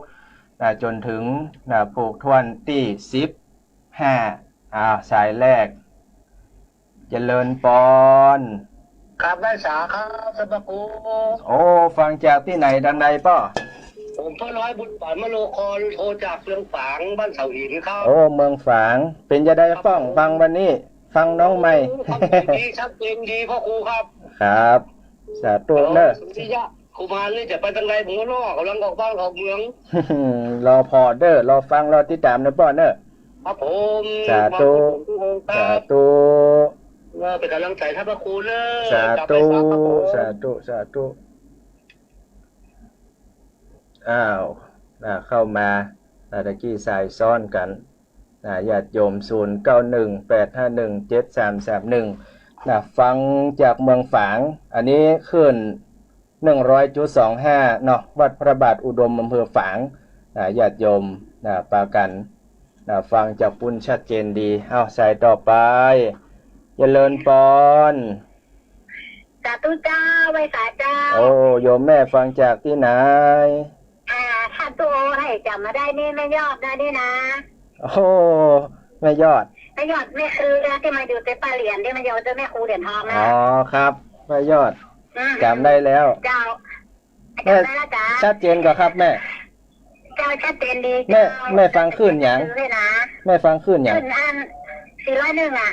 นะ จ๋นเถิง นะ ผูกถ้วนตี้สิบห้า อ้าว สายแรก เจริญปอน ครับ ไหว้สาครับ ท่านพระครู โอ้ ฟังจากตี้ไหนตังใดป้อ ผมพ่อน้อยบุญปั๋นมโนคร โทรจากเมืองฝาง บ้านเสาหินครับ โอ้ เมืองฝาง เป๋นจาใด ครับ ป้อง ผม ฟังวันนี้ ฟังน้องใหม่ โอ้ ชัดเจนดี ชัดเจนดี พระครูครับ ครับ สาธุเน่อ สุริยะกุมารนี่จะไปตังใด ผมก็รอกำลังออกบ้านออกเมือง รอผ่อเน่อ รอฟัง รอติดต๋ามเน่อป้อเน่อ ครับผม สาธุ มาครับผม สาธุ เออ เป๋นก๋ำลังใจ๋ ท่านพระครูเน่อ สาธุ กราบไหว้สาครับผม สาธุ สาธุ อ้าว นะ เข้ามา นะ ตะกี้สายซ้อนกั๋น นะ ญาติโยม ศูนย์เก้าหนึ่ง แปดห้าหนึ่ง เจ็ดสามสามหนึ่ง นะ ฟังจากเมืองฝาง อันนี้คลื่น หนึ่งร้อยจุดสองห้า เนาะ วัดพระบาทอุดม อำเภอฝาง นะ ญาติโยม นะ ปากั๋น นะ ฟังจากปุ้นชัดเจนดี เอ้า สายต่อไป เจริญปอน สาธุเจ้า ไหว้สาเจ้า โอ้ โยมแม่ฟังจากตี้ไหน อ่า ท่านตู้โอให้จ๋ำมาได้นี่ แม่ยอดนะนี่นะ โอ้ แม่ยอด แม่ยอด แม่คือตี้มาอยู่ตี้ป้าเหรียญ ตี้มาอยู่ตี้แม่ครูเหรียญทองนะ อ๋อ ครับ แม่ยอด อืม จ๋ำได้แล้ว เจ้า แม่ จ๋ำได้แล้วจ๊ะ ชัดเจนก่อครับแม่ เจ้า ชัดเจนดี แม่ เจ้า แม่ฟังคลื่นหยัง แม่ฟังคลื่นหยัง คลื่นอัน สี่ร้อยเอ็ด อ่ะ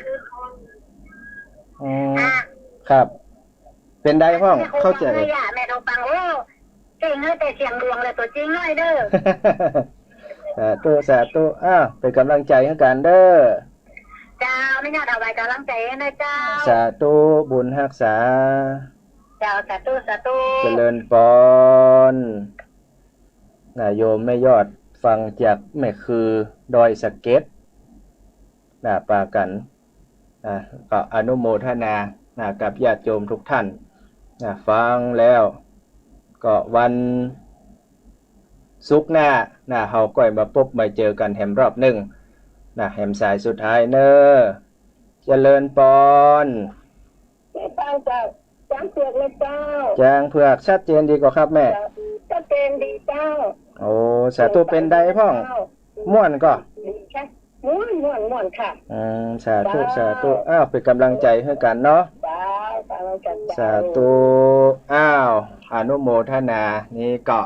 อืม อ่ะ ครับ เป๋นใดพ่อง แม่ครู เข้าใจ๋ ฟังเลยอ่ะ แม่ลองฟัง โอ้ เก่งเลย แต่เสียงหลวงเลย ตั๋วจริงหน่อยเน่อ สาธุ สาธุ อ้าว เป๋นก๋ำลังใจ๋หื้อกั๋นเน่อ เจ้า แม่ยอดเอาไว้ก๋ำลังใจ๋หื้อนะเจ้า สาธุ บุญฮักษา เจ้า สาธุ สาธุ เจริญปอน นะ โยมแม่ยอด ฟังจากแม่คือดอยสะเก็ด นะ ปากั๋น นะ ก็อนุโมทนา นะ กับญาติโยมทุกท่าน นะ ฟังแล้ว ก็วันศุกร์หน้า นะ เฮาก้อยมาปบมาเจอกั๋นแหมรอบนึ่ง นะ แหมสายสุดท้ายเน่อ เจริญปอน ฟังจากจ๊างเผือกนะเจ้า จ๊างเผือก ชัดเจนดีก่อครับแม่ ชัดเจนดีเจ้า โอ้ สาธุ เป๋นใดพ่อง เจ้า ม่วนก่อ ดีค่ะ ม่วน ม่วน ม่วนค่ะ อืม สาธุ เจ้า สาธุ อ้าว เป๋นก๋ำลังใจ๋หื้อกั๋นเนาะ เจ้า เป๋นก๋ำลังใจ๋ สาธุ อ้าว อนุโมทนา นี่ก็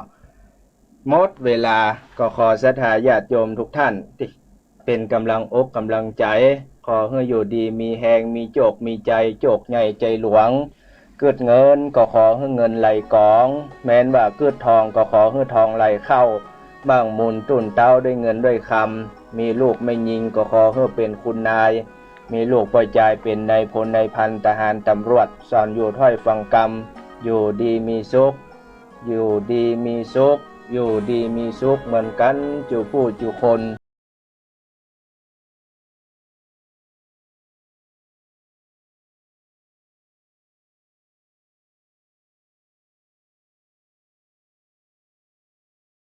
หมดเวลา ก็ขอศรัทธาญาติโยมทุกท่านตี้ เป๋นก๋ำลังอกก๋ำลังใจ๋ ขอหื้ออยู่ดีมีแฮง มีโจคมีชัย โจคใหญ่ใจ๋หลวง กึ๊ดเงินก็ขอหื้อเงินไหลก๋อง แม้นว่ากึ๊ดทองก็ขอหื้อทองไหลเข้า มั่งมูลตุ้นเต๊าด้วยเงินด้วยคำ มีลูกแม่ญิงก็ขอหื้อเป๋นคุณนาย มีลูกป้อจายเป๋นนายพลนายพัน ทหารตำรวจ สอนอยู่ถ้อยฟังกำ อยู่ดีมีสุข อยู่ดีมีสุข อยู่ดีมีสุขเหมือนกั๋นจุผู้จุคน